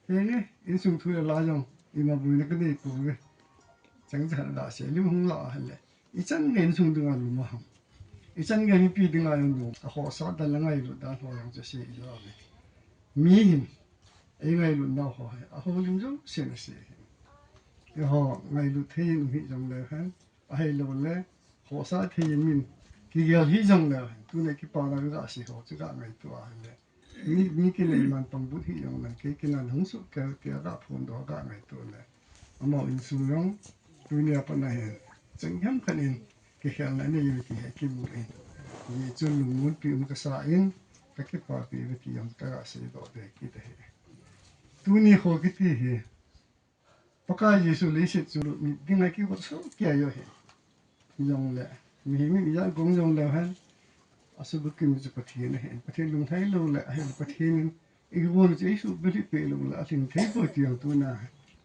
Henge, insung thu le la jong, ima boina kanei pouve. Chang cha la se, lim hung la ahile. Ichan nge insung dinga lum a ham. Ichan nge mipi dinga jong lum. Akhohsah dan le ngailut dan ho jong chu sei ilo ve. Mi hin, eingailut nau ho hi, ahoulim jouse na sei hin. Eiho, ngailut thei in um hih jongleu hen. Ahilouleh, khohsah thei in min, kigel hih jongleu hen. Tuna kipa na gasei ho chu ga ngaito ahile. Mi, mi kinei man pangbut hih jongleu, kei kinan hung suh kei tia ga phondoh ga ngaito le. Amaho insung jong, tunia pat na hin, cheng hem khat in, kikhelna nei uve ti hi kimu in. Hichun lungmonpi um kasa in, kakipapi uve ti jong kaga seidoh be kit ahi. Tuni kho kiti hi, Pakai Jesu leiset chu lut mit dinga kihot soh kei ahi. Hijongle, mihem in ijat gong jongleu hen, asubukim chu Pathen ahi. Pathen lunglhai lou le, ahin Pathen in, igol chu eisuhbulhit peh lou le, alhing thei poi ti jong tuna,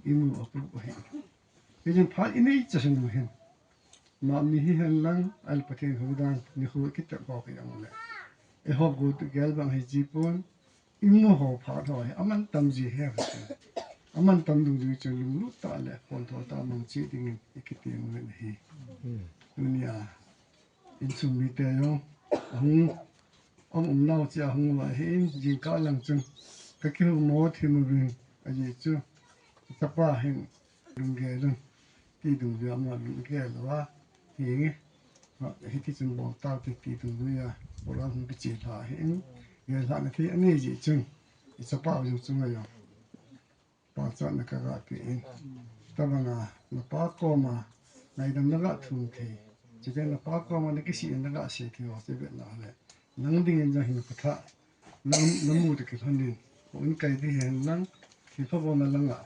imu apup ahi. Hichun phat inei cha sung u hin. Mami hihen lang, ahile Pathen houdan, nikho kitep ho hijongle. Eiho go tu gel bang hi ji pon, imu ho phat ho hi, aman tam ji he ho chu. Aman tam dungjui chu lunglut tah le, phondoh tah mang cheh dingin, i kitem uvin ahi. Tunia, insung mite jong, ahung, Aum umnau chia hung uva ahin, jingkah lang chun kakihou mo thim uvin, ajeh chu chapa hin lunggel un ti dungjuia ama lunggel uva hinge. Hiti chun bol taute ti dungjuia program hung kiche lha ahin, gel lhahna thei anei jeh chun ichapa u jong chunga jong pachatna kaga pe in. Tabanga napa koma ngaidam naga thum thei, chule napa koma nakisih in naga sei thei ho chu vetna le, nang dingin jong hin phatah namu toh kilhonin, houin kai ding hihen lang, thilpha bolna langa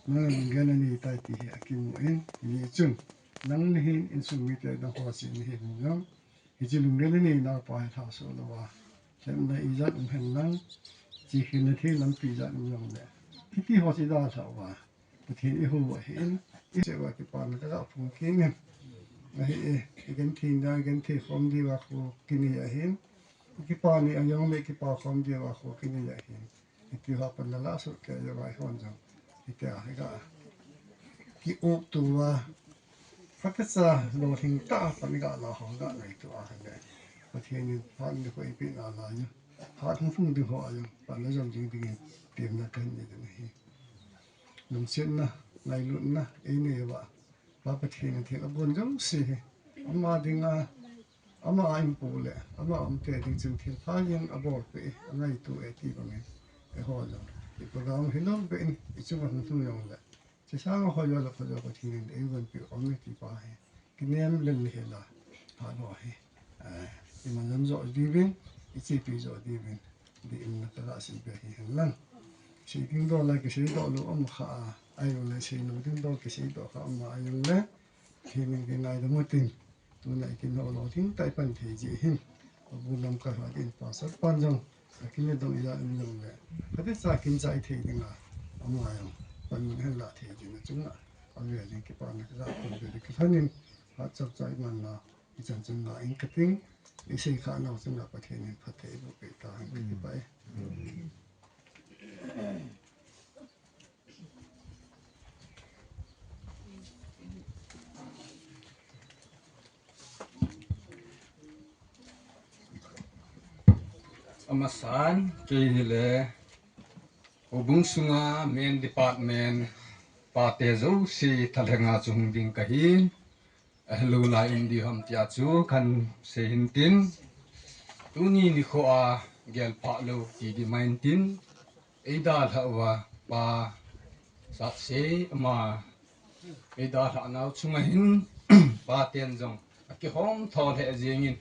nang lunggel nanei tai ti hi akimu in, hichun nang nahin, insung mite dang ho cheh nahin jong, hiche lunggel nanei naupa hi lhahsam louva, lhepna ijat um hen lang, chihkhelna thei lampi ijat um jongle, hiti ho chu idalhah uva Pathen ihou u ahin, isei uva kipana kaga phong kit in. Ahi e, igenthei dan, igenthei khom diuva khu kinei ahin, ikipa ni ajongle ikipa khom diuva khu kinei ahin, hitiho pan nalah soh kei uva eihon jong hitia hi ga ki-up touva, phatecha lolhing tah a pan iga lah ho ga ngaito ahile, Pathen in phat nikho eipeh nalai u, phat hung lhung ding ho a jong pan najom jing dingin temna kahin nei ding ahi. Lungsetna, ngailutna einei uva, Pa Pathen in thil abon jouse hi ama dinga, ama a inpo le ama umte ding chun thilpha jeng abolpeh e, angaito e ti bangin, eiho jong iprogram hilou beh in ichunga hung lhung jongle, hiche sanga hoijo le phajo Pathen in eigonpeh u aume ti pa hi kinem lel hela, phat ho hi iman lam jo diuvin, ichepi jo diuvin, deiumna kaga seibe ahi henlang. Sei ding dol a kiseidoh lou um kha a, ahiloule seilou ding dol kiseidoh kha um a, ahiloule Pathen in kingaidam utin, tuna ikinhou lolhing tah a ipan thei jeh hin, abu lamkai ho ding pastor pan jong akinle dong ijat um jongle, phatecha kinchai thei dinga ama jong panmun ahin lah thei jeh in, achunga avel in kipana kaga phong be kilhonin, phat chomcha imanna ichan chun nga in kating, isei khah nau chunga Pathen in phatthei eiboh peh tahen, kakipah e. Amasan, kei hile, houbung sunga men department pate jouse thalhenga chu hung ding kahi. Ahelou lai um diham tia chu kahin sei hintin, tuni nikho a gelphah lou ti ding mai intin, eidalhah uva Pa Satsei ama eidalhah nau chunga hin paten jong akihom tho lheh jengin,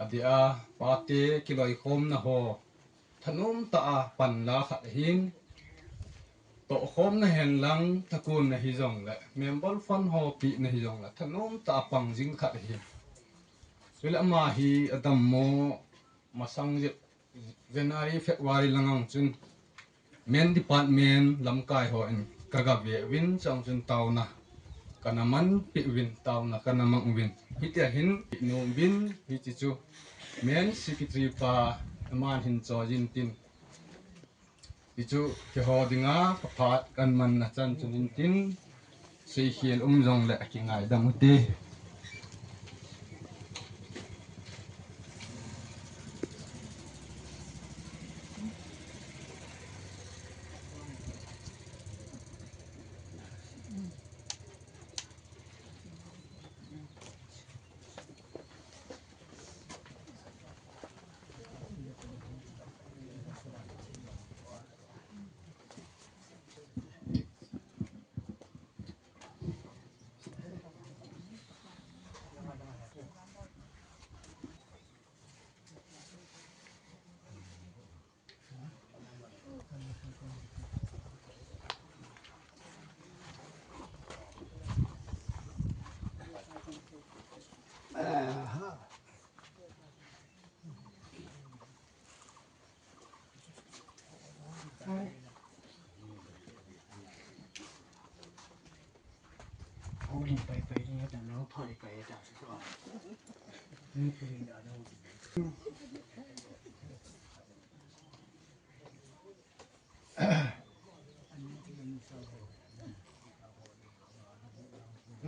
adeh a pate kiloikhomna ho thanom tah a panla khat ahin, tohkhomna henlang thakonna hijongle, member fund ho pehna hijongle thanom tah a pang jing khat ahin, chule ama hi adammo masang jep January, February lang ang chun men department lamkai hon kagave uvin, chang chun taona kana manpeh uvin, taona kana mang uvin, hitia hin inom uvin, hiche chu men secretary pa aman hin choi intin, hichu keiho dinga kaphat kahin manna chan chun intin, seikhel um jongle akingaidam ute.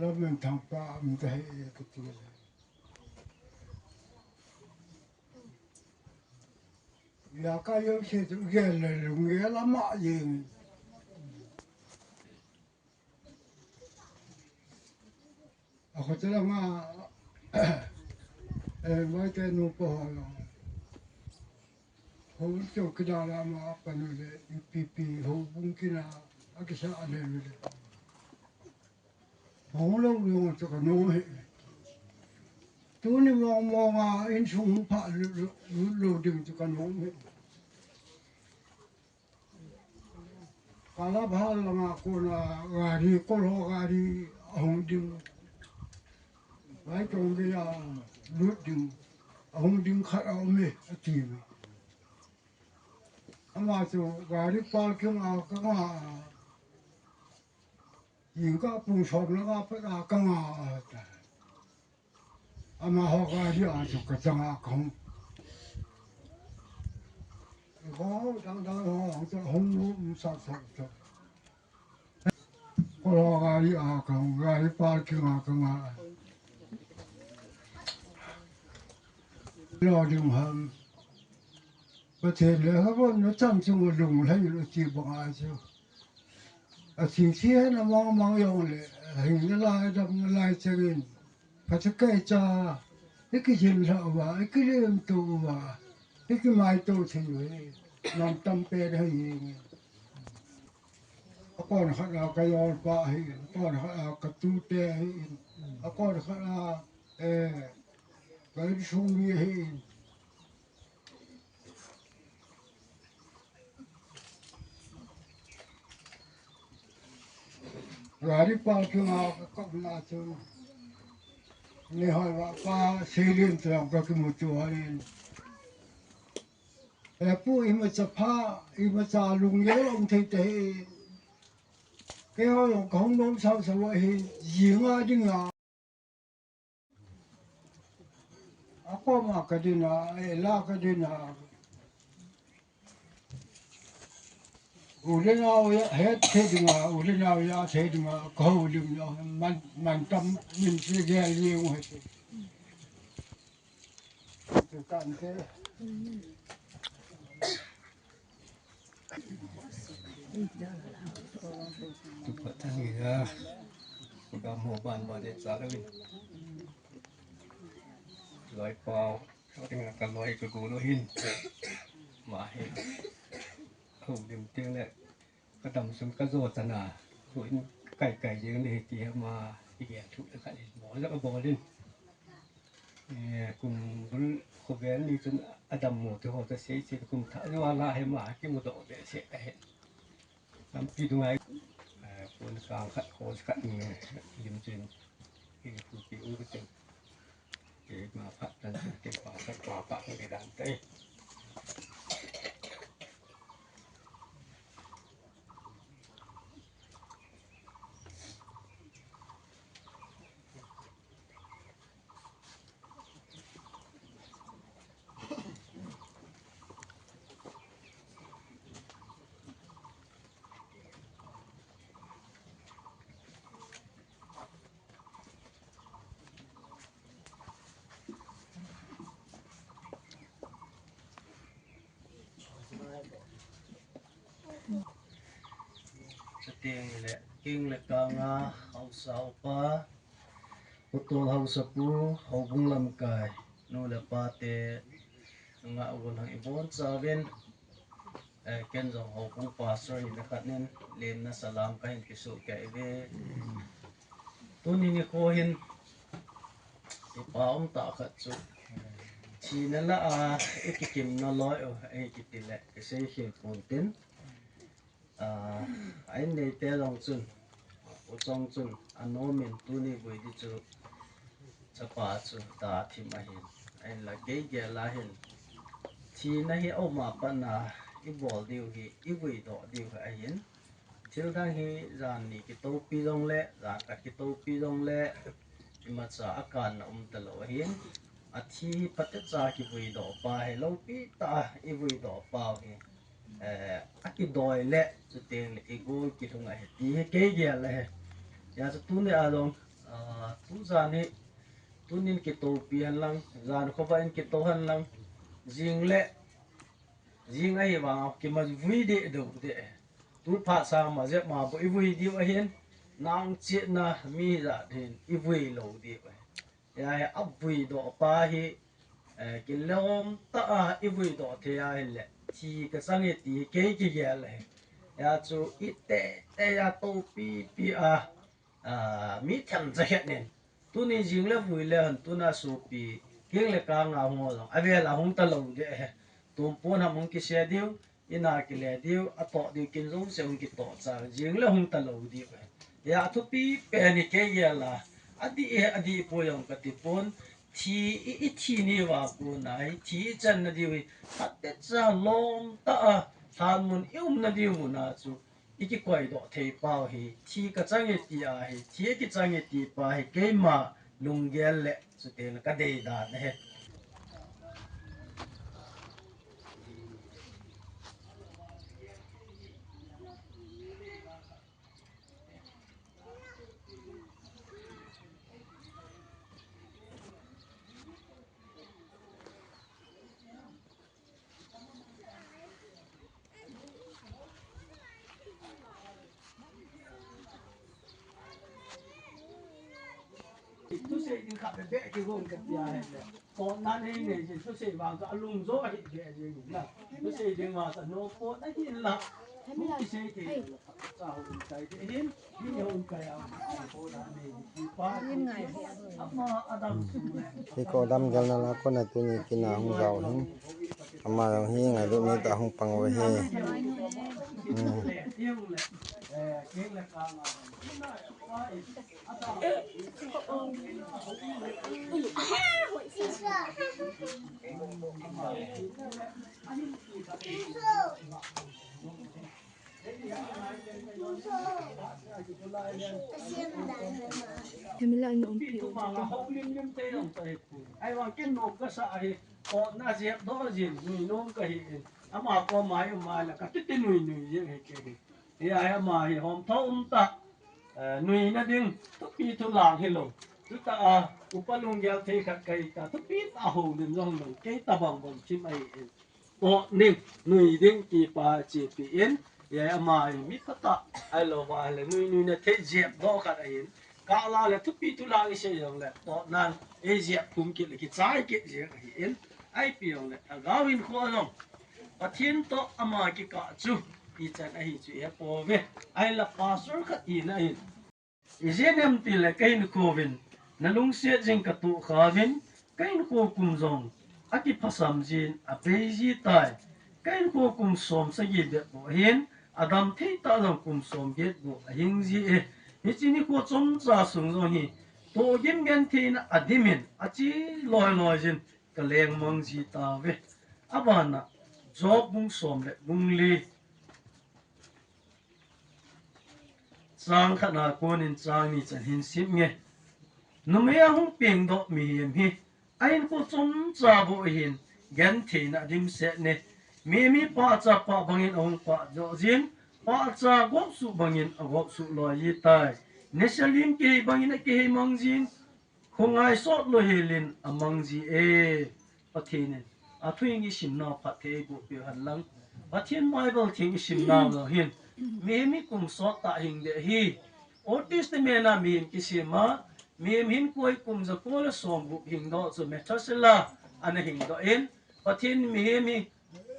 Lam men thang pa, min ta he, e, ka ti le. Ya ka yo se tu gel le lung gel ama jing. A ko te la ma, eh, mai te nu po ho lo. Ho to kida la ma pa nu le, pipi ho bung kina, a kisa a le le. Hong lo lo chu ka nom e. Tuni mong mong a insung pha lo, lo, lo ding chu ka nom e. Ka la bhal langa kona gari, kolho gari ahung ding. Vai tong de a lut ding. Ahung ding khat a um e, ati. Ama chu gari parking a ka nga a. Jingkah pung som langa pat a ka nga a ta. Amaho gari a chu ka chang a ka hung. Ho dang dang ho hung chu hung lu um sa sa chu. Kolho gari a ka hung, gari parking a ka nga a. Lo ding ham. Pathen le ha bon na chang chung lung lhai lo ti bang a chu. A thil thien a mang mang jong le, a hing nalai, a dam nalai changin, phatecha, i kijin lha uva, i kilim to uva, i kimai to thei uve, nam tam pen ahi jeng e. A kon khat a ka jolpa ahi, a kon khat a ka tute ahi, a kon khat a, eh, ka insung mi ahi. Gari parking a ka kap na chu. Ni hoi va pa Seilin chu ka kimu chu hoi. E pu imacha pha, imacha lunggel um thei te hi. Keiho jong ka hung nom sao sao ahi, jinga dinga. A koma ka dinga, e la ka dinga. U le nao ja, het thei dinga, u le nao ja thei dinga, ka houlim jo, man, man tam, min se gel jeng u hete. Tu tan te. Tu pa tan ni da. Ka mo ban ba de cha le. Loi pao. Ka loi ka go lo hin. Ma hin. Houlim teng le. Ka dam sung ka jo chana. Tuin kai kai jeng le ti ma. Igel thu le ka ni. Mo le ka bol in. Eh, kum bul khovel ni chun a dam mo te ho ta sei sei kum tha jo la he ma ki mu do le se ka he. Lampi dunga, eh, pon sang khat, kos khat ni, lim chin, in pu pi u ka cheng. Ke ma phat tan chin, ke pa khat, pa pa ke dan te. Chuteng le, king le kanga, haosa upa, Putol haosapu, houbung lamkai, nu le pa te, nga uvin hang ibon chauvin, eh, ken jong houbung pastor hina khat nin, lemna salam kahin kisu kei ve. Tuni nikho hin, ipa um tah khat chu, thina lah a, ikikimna loi u, ikiti le, kisei khel pon tin. Ah, a in neite jong chun, u chong chun, anomin tuni vui di chu, chapa chu, ta thim ahin. A in la kei gel a hin. Thina hi aum a pat na, ibol diu hi, ivui doh diu hi ahin. Thil dang hi jan ni kitopi jong le, jan khat kitopi jong le, imacha akanna um talou ahin. Athi hi phatecha kivui doh pa hi, loupi tah a ivui doh pau hi. Eh, akidoi le, chuteng le, igol kilhung ahi ti hi kei gel ahi. Hijeh chun tuni a jong, ah, tujan hi, tunin kitopi hen lang, jan khovah in kito hen lang, jing le, Jing ahivang a kima vui deh dou deh. Tu phat sang ma jep ma bou i vui diu ahin, nang chetna mi jat hin i vui lou diu ahi. Hia hi a vui doh pa hi, eh, kilom tah a i vui doh thei ahile, thi ka chang e ti kei kigel ahi. Hia chu i teh teh a to pi pi a, ah, mi themcha het nin. Tuni jing le vui le hon tuna sopi, keng le kang a hung ho jong, avel a hung ta lou deh ahi. Tumpon ham hung kise diu, in a kile diu, atoh diu kin jouse hung kitoh cha, jing le hung ta lou diu ahi. Hia thupi pen hi kei gel a, adih e, adih poi jong kati pon, thi i, i thi ni uva kon a hi, thi i channa diu hi, phatecha lom tah a, lhan mun i umna diu mun a chu, i kikoi doh thei pau hi, thi ka chang e ti a hi, thi a kichang e ti pa hi, keima lunggel le, chuteng le ka dei dan ahi. Thusei ding khat beh beh kigong ka tia hen le. Kona nei nei jin thusei vang ka alung jo ahi beh jin na. Thusei ding ma sa no kona hin la. Thusei ding. Hiko dam gel na la kona tuni kin a hung jao hin. Ama jong hi ngailut nei tah a hung pang uve hi. Hmm. Hemi la in umpi um. Ai vang kin nom ka sa hi, o na jep doh jin, nui nom ka hi in. Ama koma hi um a le ka kiti nui nui jeng hi ke hi. Hi a hi ama hi hom tho um ta, eh, nuina ding, thupi thulang hi lou. Tuta a, upa lunggel thei khat ka hi ta, thupi ta ho lim jong lou, kei tabang bang chim ahi in. Toh ding, nui ding ti pa chepi in, hi a hi ama hi mi phatah, ahilou va le nui nui na thei jep doh khat ahin. Kah la le thupi thulang i sei jong le, toh nan, ei jep khum kit le kichai kit jeng ahi in. Ahi pi jong le, Lhagao hinkho jong, Pathen toh ama kikah chu, ichan ahi chu i he pouve. Ahinla pastor khat hina in, ijeh inem itile ka hinkho uvin, na lungset jing ka tohkhah uvin, ka hinkho kum jong, akiphasam jin, abei ji tai. Ka hinkho kum som sagi bep bou ahin, adam thei tah jong kum som get bou ahing ji e. Hiche nikho chomcha sung jong hi, tohgim gentheina adim in, ache loi loi jin, ka lengmang ji tauve. Abana, Job bung som le bung li. Chang khat na konin chang ni chan hin sim nge. Numei a hung pengdoh mihem hi, a hinkho chomcha bou ahin, gentheina adimset ne. Mihem hi pahcha pah bangin ahung pah joh jin, pahcha gopsuh bangin agopsuh loi ji tai. Nisa lim kihei bangin akihei mang jin, khongai sot lou helin amang ji e. Pathen in athu hing i simnau phatthei eiboh peh hen lang. Pathen Bible theng i simnau jong hin, mihem hi kum sot tah hing ding ahi. Old Testament a mihem kisem a, mihem hinkho hi kum jako le som gup hing doh chu Methuselah ana hing doh in, Pathen in mihem hi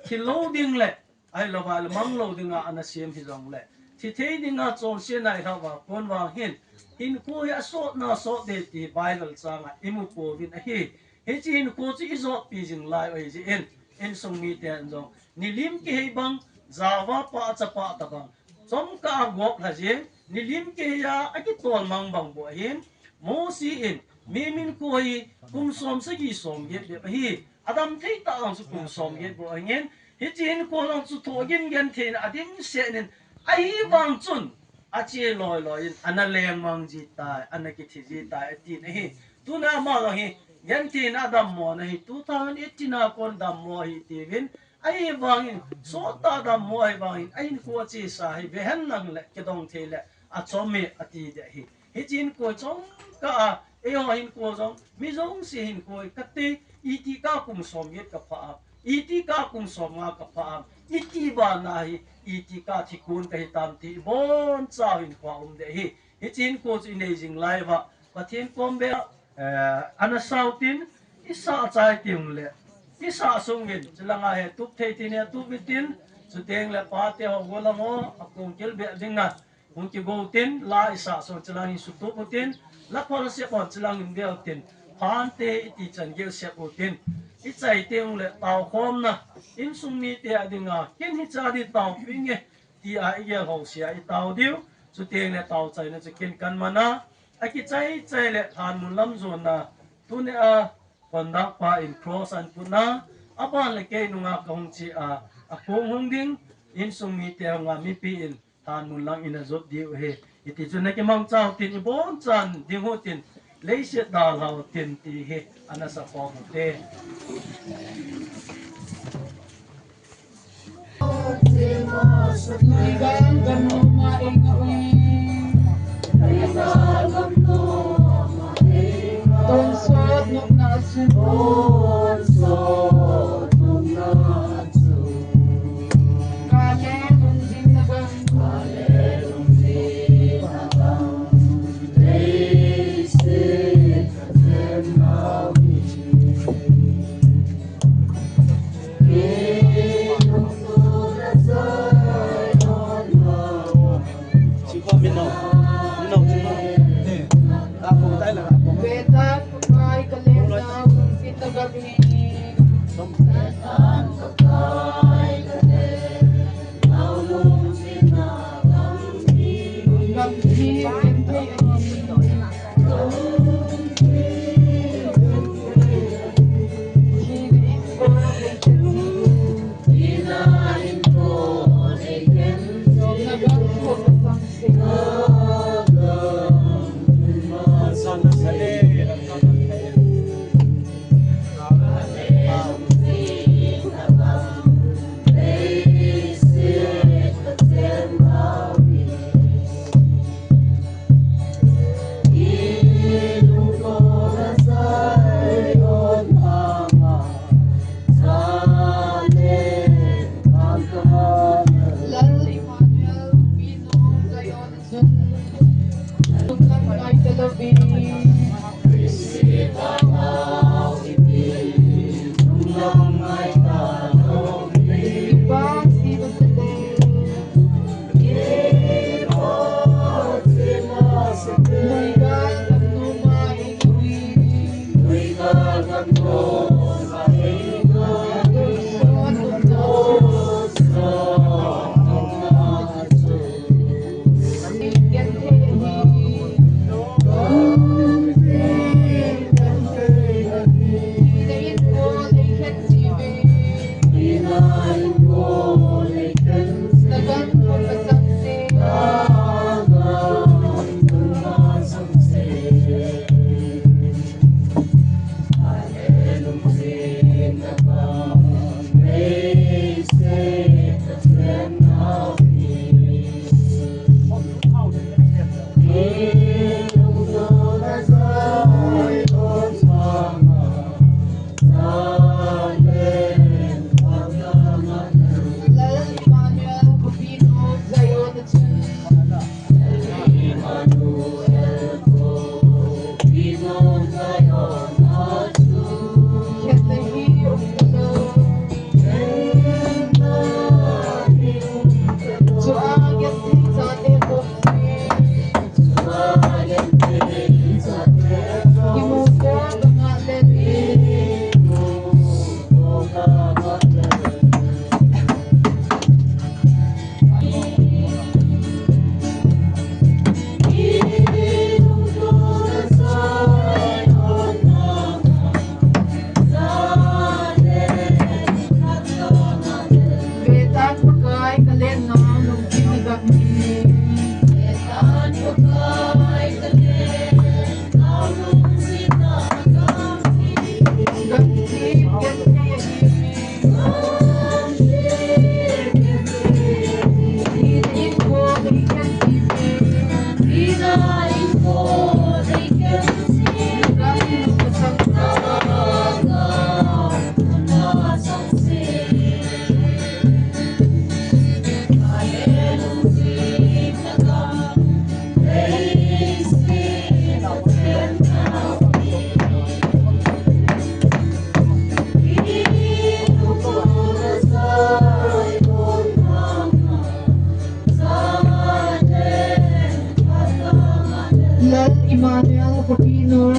thi lou ding le, ahilou va le mang lou dinga ana sem hi jong le, thi thei dinga chonsetna i lhah uva kon vang hin, hinkho hi asotna sot ding ti Bible chang a i mu pouvin ahi. Hiche hinkho chu i jotpi jing lai u ahi jeh in, insung miten jong, nilim kihei bang, jao va pahcha pah ta bang, chomkhat a gop lha jeng, nilim kihei a akitol mang bang bou ahin, Mose in, mihem hinkho hi kum som sagi som get bep ahi, adam thei tah jong chu kum som get bou ahin, hiche hinkho jong chu tohgim gentheina adimset in, ahivang chun, ache loi loi in, ana lengmang ji tai, ana kithi ji tai, atin ahi. Tuna ama jong hi, gentheina adammo na hi, two thousand eighteen a kon dammo ahi tiuvin, ahivangin, sot tah dammo ahivangin, a hinkho achesa hi, ve hen lang le, kidong thei le, achom e, ati ding ahi. Hiche hinkho chomkhat a, eiho hinkho jong, mi jouse hinkho hi, kati, iti ka kum som get ka phah a, Iti ka kum som nga ka pha am, iti bana hi, iti ka thi kun ka hi tam ti bon cha hin kho um de hi. Hichin ko chu i nei jing lai va, Pathen kom be, eh, ana sau tin, i sa chai tiung le, i sa sung vin, chilanga he tup thei tin he tup vin tin, chuteng le pa te ho golang ho, a kong kil be ding na, hung ki go tin, la i sa sung chilang in su tup u tin, la phol se pon chilang in be u tin, phan te i ti chan ge se u tin, i chai tiung le, tau khom na, in sung mi te a ding a, kin hi cha di tau pi nge, ti a i gel ho sia i tau diu, chuteng le tau chai na chu kin kan mana, a ki chai chai le than mun lam zon na, tu ne a, kondak pa in cross an put na, a ban le kei nunga ka hung chi a, a kong hung ding, in sung mi te hung a mi pi in, than mun lang in a zot diu he, i ti chu na ki mang chau tin i bon chan ding hu tin, leiset dal hau tin ti he, ana sa khom u te.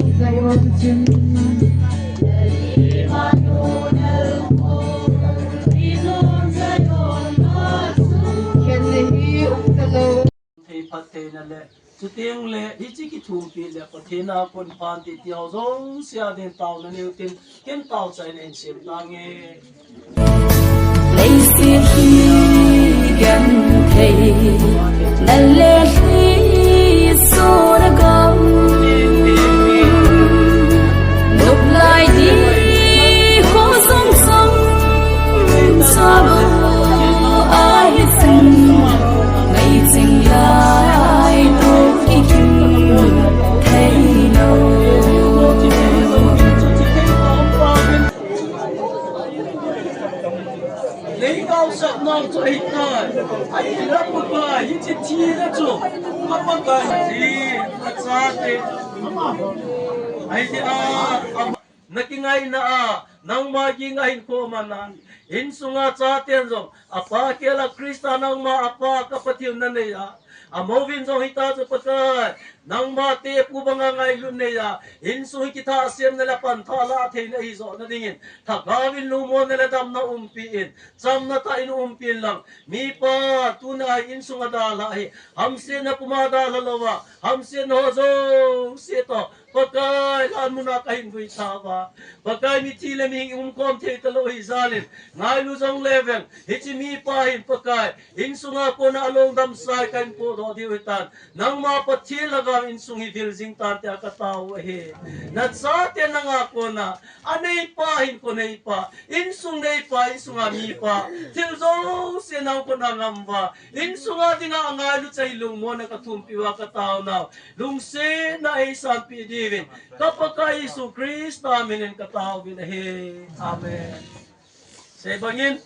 Thei phat theina le, chuteng le, hiche kithumpeh le, Pathen a kon phan ti ti ho jouse a din taona neiu tin, ken taochaina in sem tange. Leiset hi genthei, na le hi sona gam. Nop lai di kho song song, sa lo ai sen, ngai ching lai to kikim thei lo. Lei gaosap nau chu ahitai. Ahinla Pakai, hiche thina chu, a Pakai, hiche achate, ahi a, a, na kingaina a, nangma ging ahin khom a na, insunga chaten jong, apa khel a Christa nangma apa ka Pathen nanei a, Amouvin jong hita chu Pakai, nangma te pu banga ngailut neiya, insung hi kithah semna le pantha lah theina ahi johna dingin, thagau vin lungmonna le damna umpi in, chamna tah in umpi in lang, mipa tuna hi insung a dalha hi, hamsetna puma dalha louva, hamsetna ho jouse toh, Pakai, lhan muna kahin vui tha uva. Pakai, mithi le mihing umkhom thei talou hi jalin, ngailu jong le veng, hiche mipa hin Pakai, insunga kona alongdam sai kahin podoh diu hitan. Nangma Pathen lhagao insung hi vil jing tan tia katao u ahi. Nachate nanga kona, aneipa hin koneipa, insung neipa, insunga mipa, thil jouse nang kona ngam uva, insunga dinga angailu chai lungmonna kathumpi uva katao nau. Lungsetna eisanpi diuvin, ka Pakai Jesu Christa minin kataovin ahi. Amen. Sei bangin,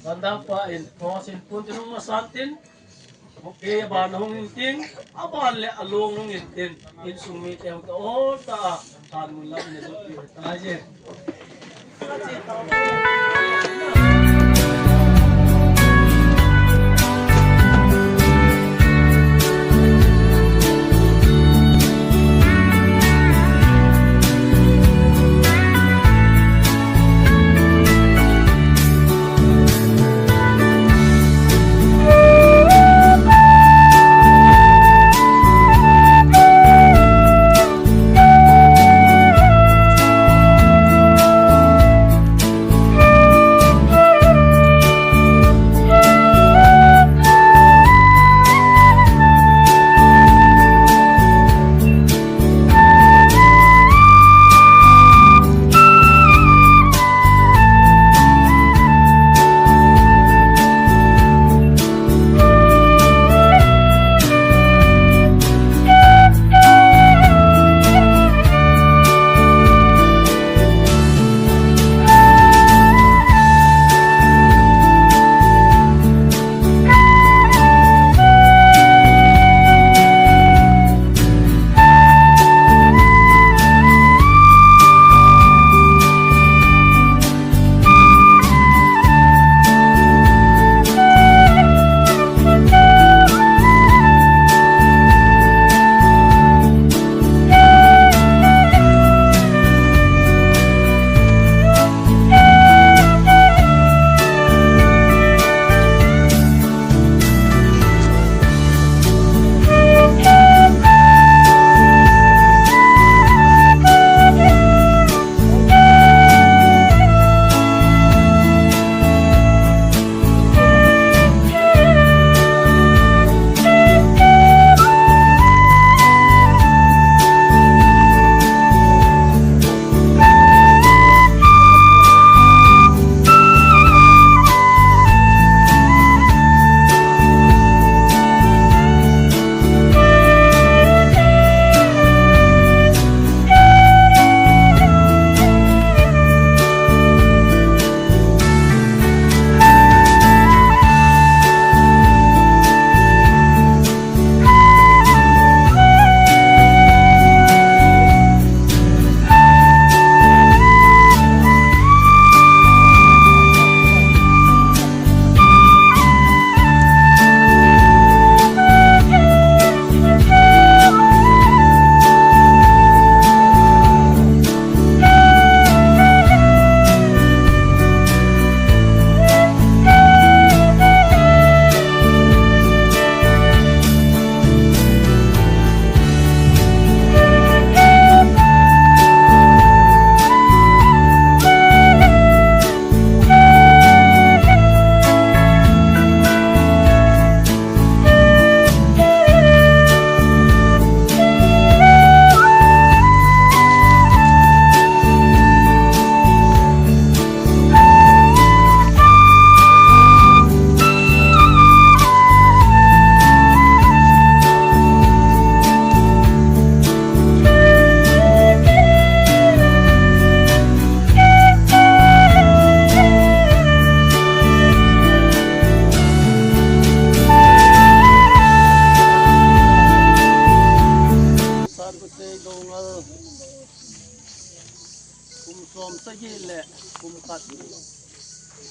vandang pa in, cross in pun tin hung masan tin, okay, aban hung in tin, aban le along hung in tin, insung mite hung ta, oh, ta, tan mun lam ne, taje.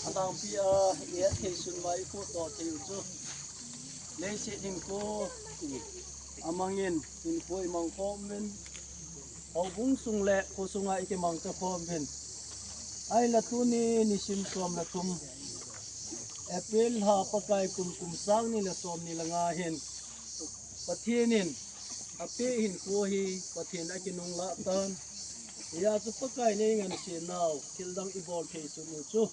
Alangpi a i-et thei sunga i-khuh toh thei u chu, leiset hinkho amangin hinkho imang khom in, houbung sung le kho sunga ikimang ta khom in. Ahinla tuni nisim som le thum, April lha, Pakai kum, kum sang ni le som ni le nga hin, Pathen in apeh hinkho hi Pathen akinunglah tan. Hijeh chun Pakai in eingansei nau thil dang ibol thei sun u chu,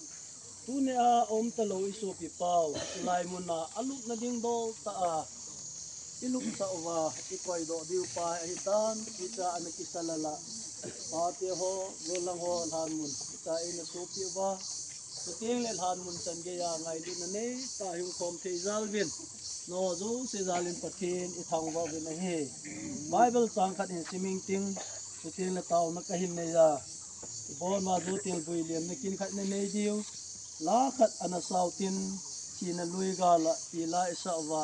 tunia um talou isopi pau, hilai muna alupna ding dol tah a ilupsah uva, ikoidoh diu pa ahitan, hichea ana kisa lala pate ho, gollhang ho lhanmun hichea eina sopi uva, chuteng le lhanmun chan geiya ngailutna neitah a hung khom thei jal uvin, nangho jouse jal in Pathen ithangvah uvin ahi. Bible chang khat hin sim ing ting, chuteng le taona kahin nei a, ibon uva jouse tilbui liemna kin khat ina nei diu. La khat ana sao tin, thina lui gal a pi la isah uva,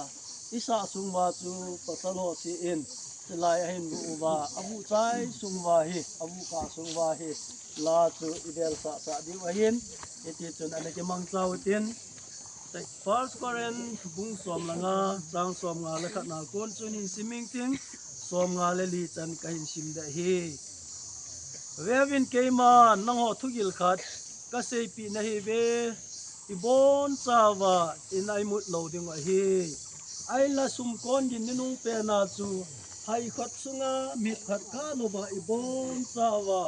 isah sung uva chu pasal ho se in, chulai ahin vuh uva, avuh chai sung uva hi, avuh kah sung uva hi, la chu ivel sah sah diu ahin, hiti chun ana kimang chau tin, First Corinth bung som le nga, chang som nga le khat na kon chun hin sim ing ting, som nga le li chan kahin sim ding ahi. Veuvin, keiman nangho thugil khat kaseipeh nahiuve, ibon chauva ina imut lou diu ahi. Ahinla sumkon gin ninung pen a chu, hai khat sunga mit khat kah louva ibon chauva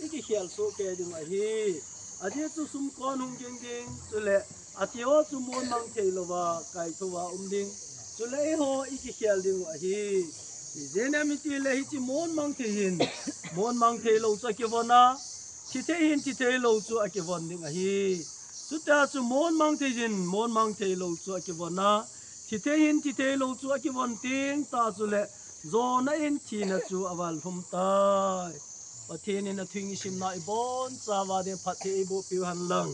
ikikhel soh kei diu ahi. Ajeh chu sumkon hung ging ding, chule ati ho chu mon mang thei louva kaithou a um ding, chule eiho ikikhel diu ahi. Ijeh inem itile hiche mon mang thei hin mon mang thei lou chu akivon a, thi thei hin thi thei lou chu akivon ding ahi. Chutia chu mon mang thei hin mon mang thei lou chu akivon a, thi thei hin thi thei lou chu akivon teng tah chule, jona in thina chu aval lhum tai. Pathen in athu isimna ibon chauva ding phatthei eiboh piu hen lang,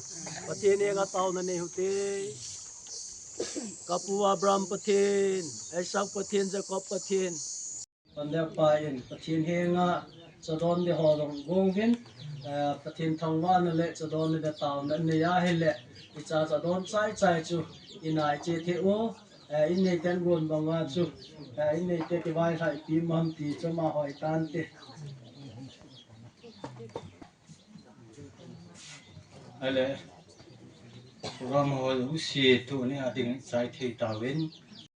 Pathen henga taona nei u hite. Kapu Abraham Pathen, Isaac Pathen, Jacob Pathen, Pandep Pa in Pathen henga chadon ding ho jong gong uvin, eh, Pathen thangvahna le chadon le taona nei ahile, icha chadon chai chai chu inai che thei u, eh, inneiten gon banga chu, eh, inneite kivailhah ipi ham ti chu ama hoi tante. Ahile, program ho jouse tuni a ding chai thei tauvin,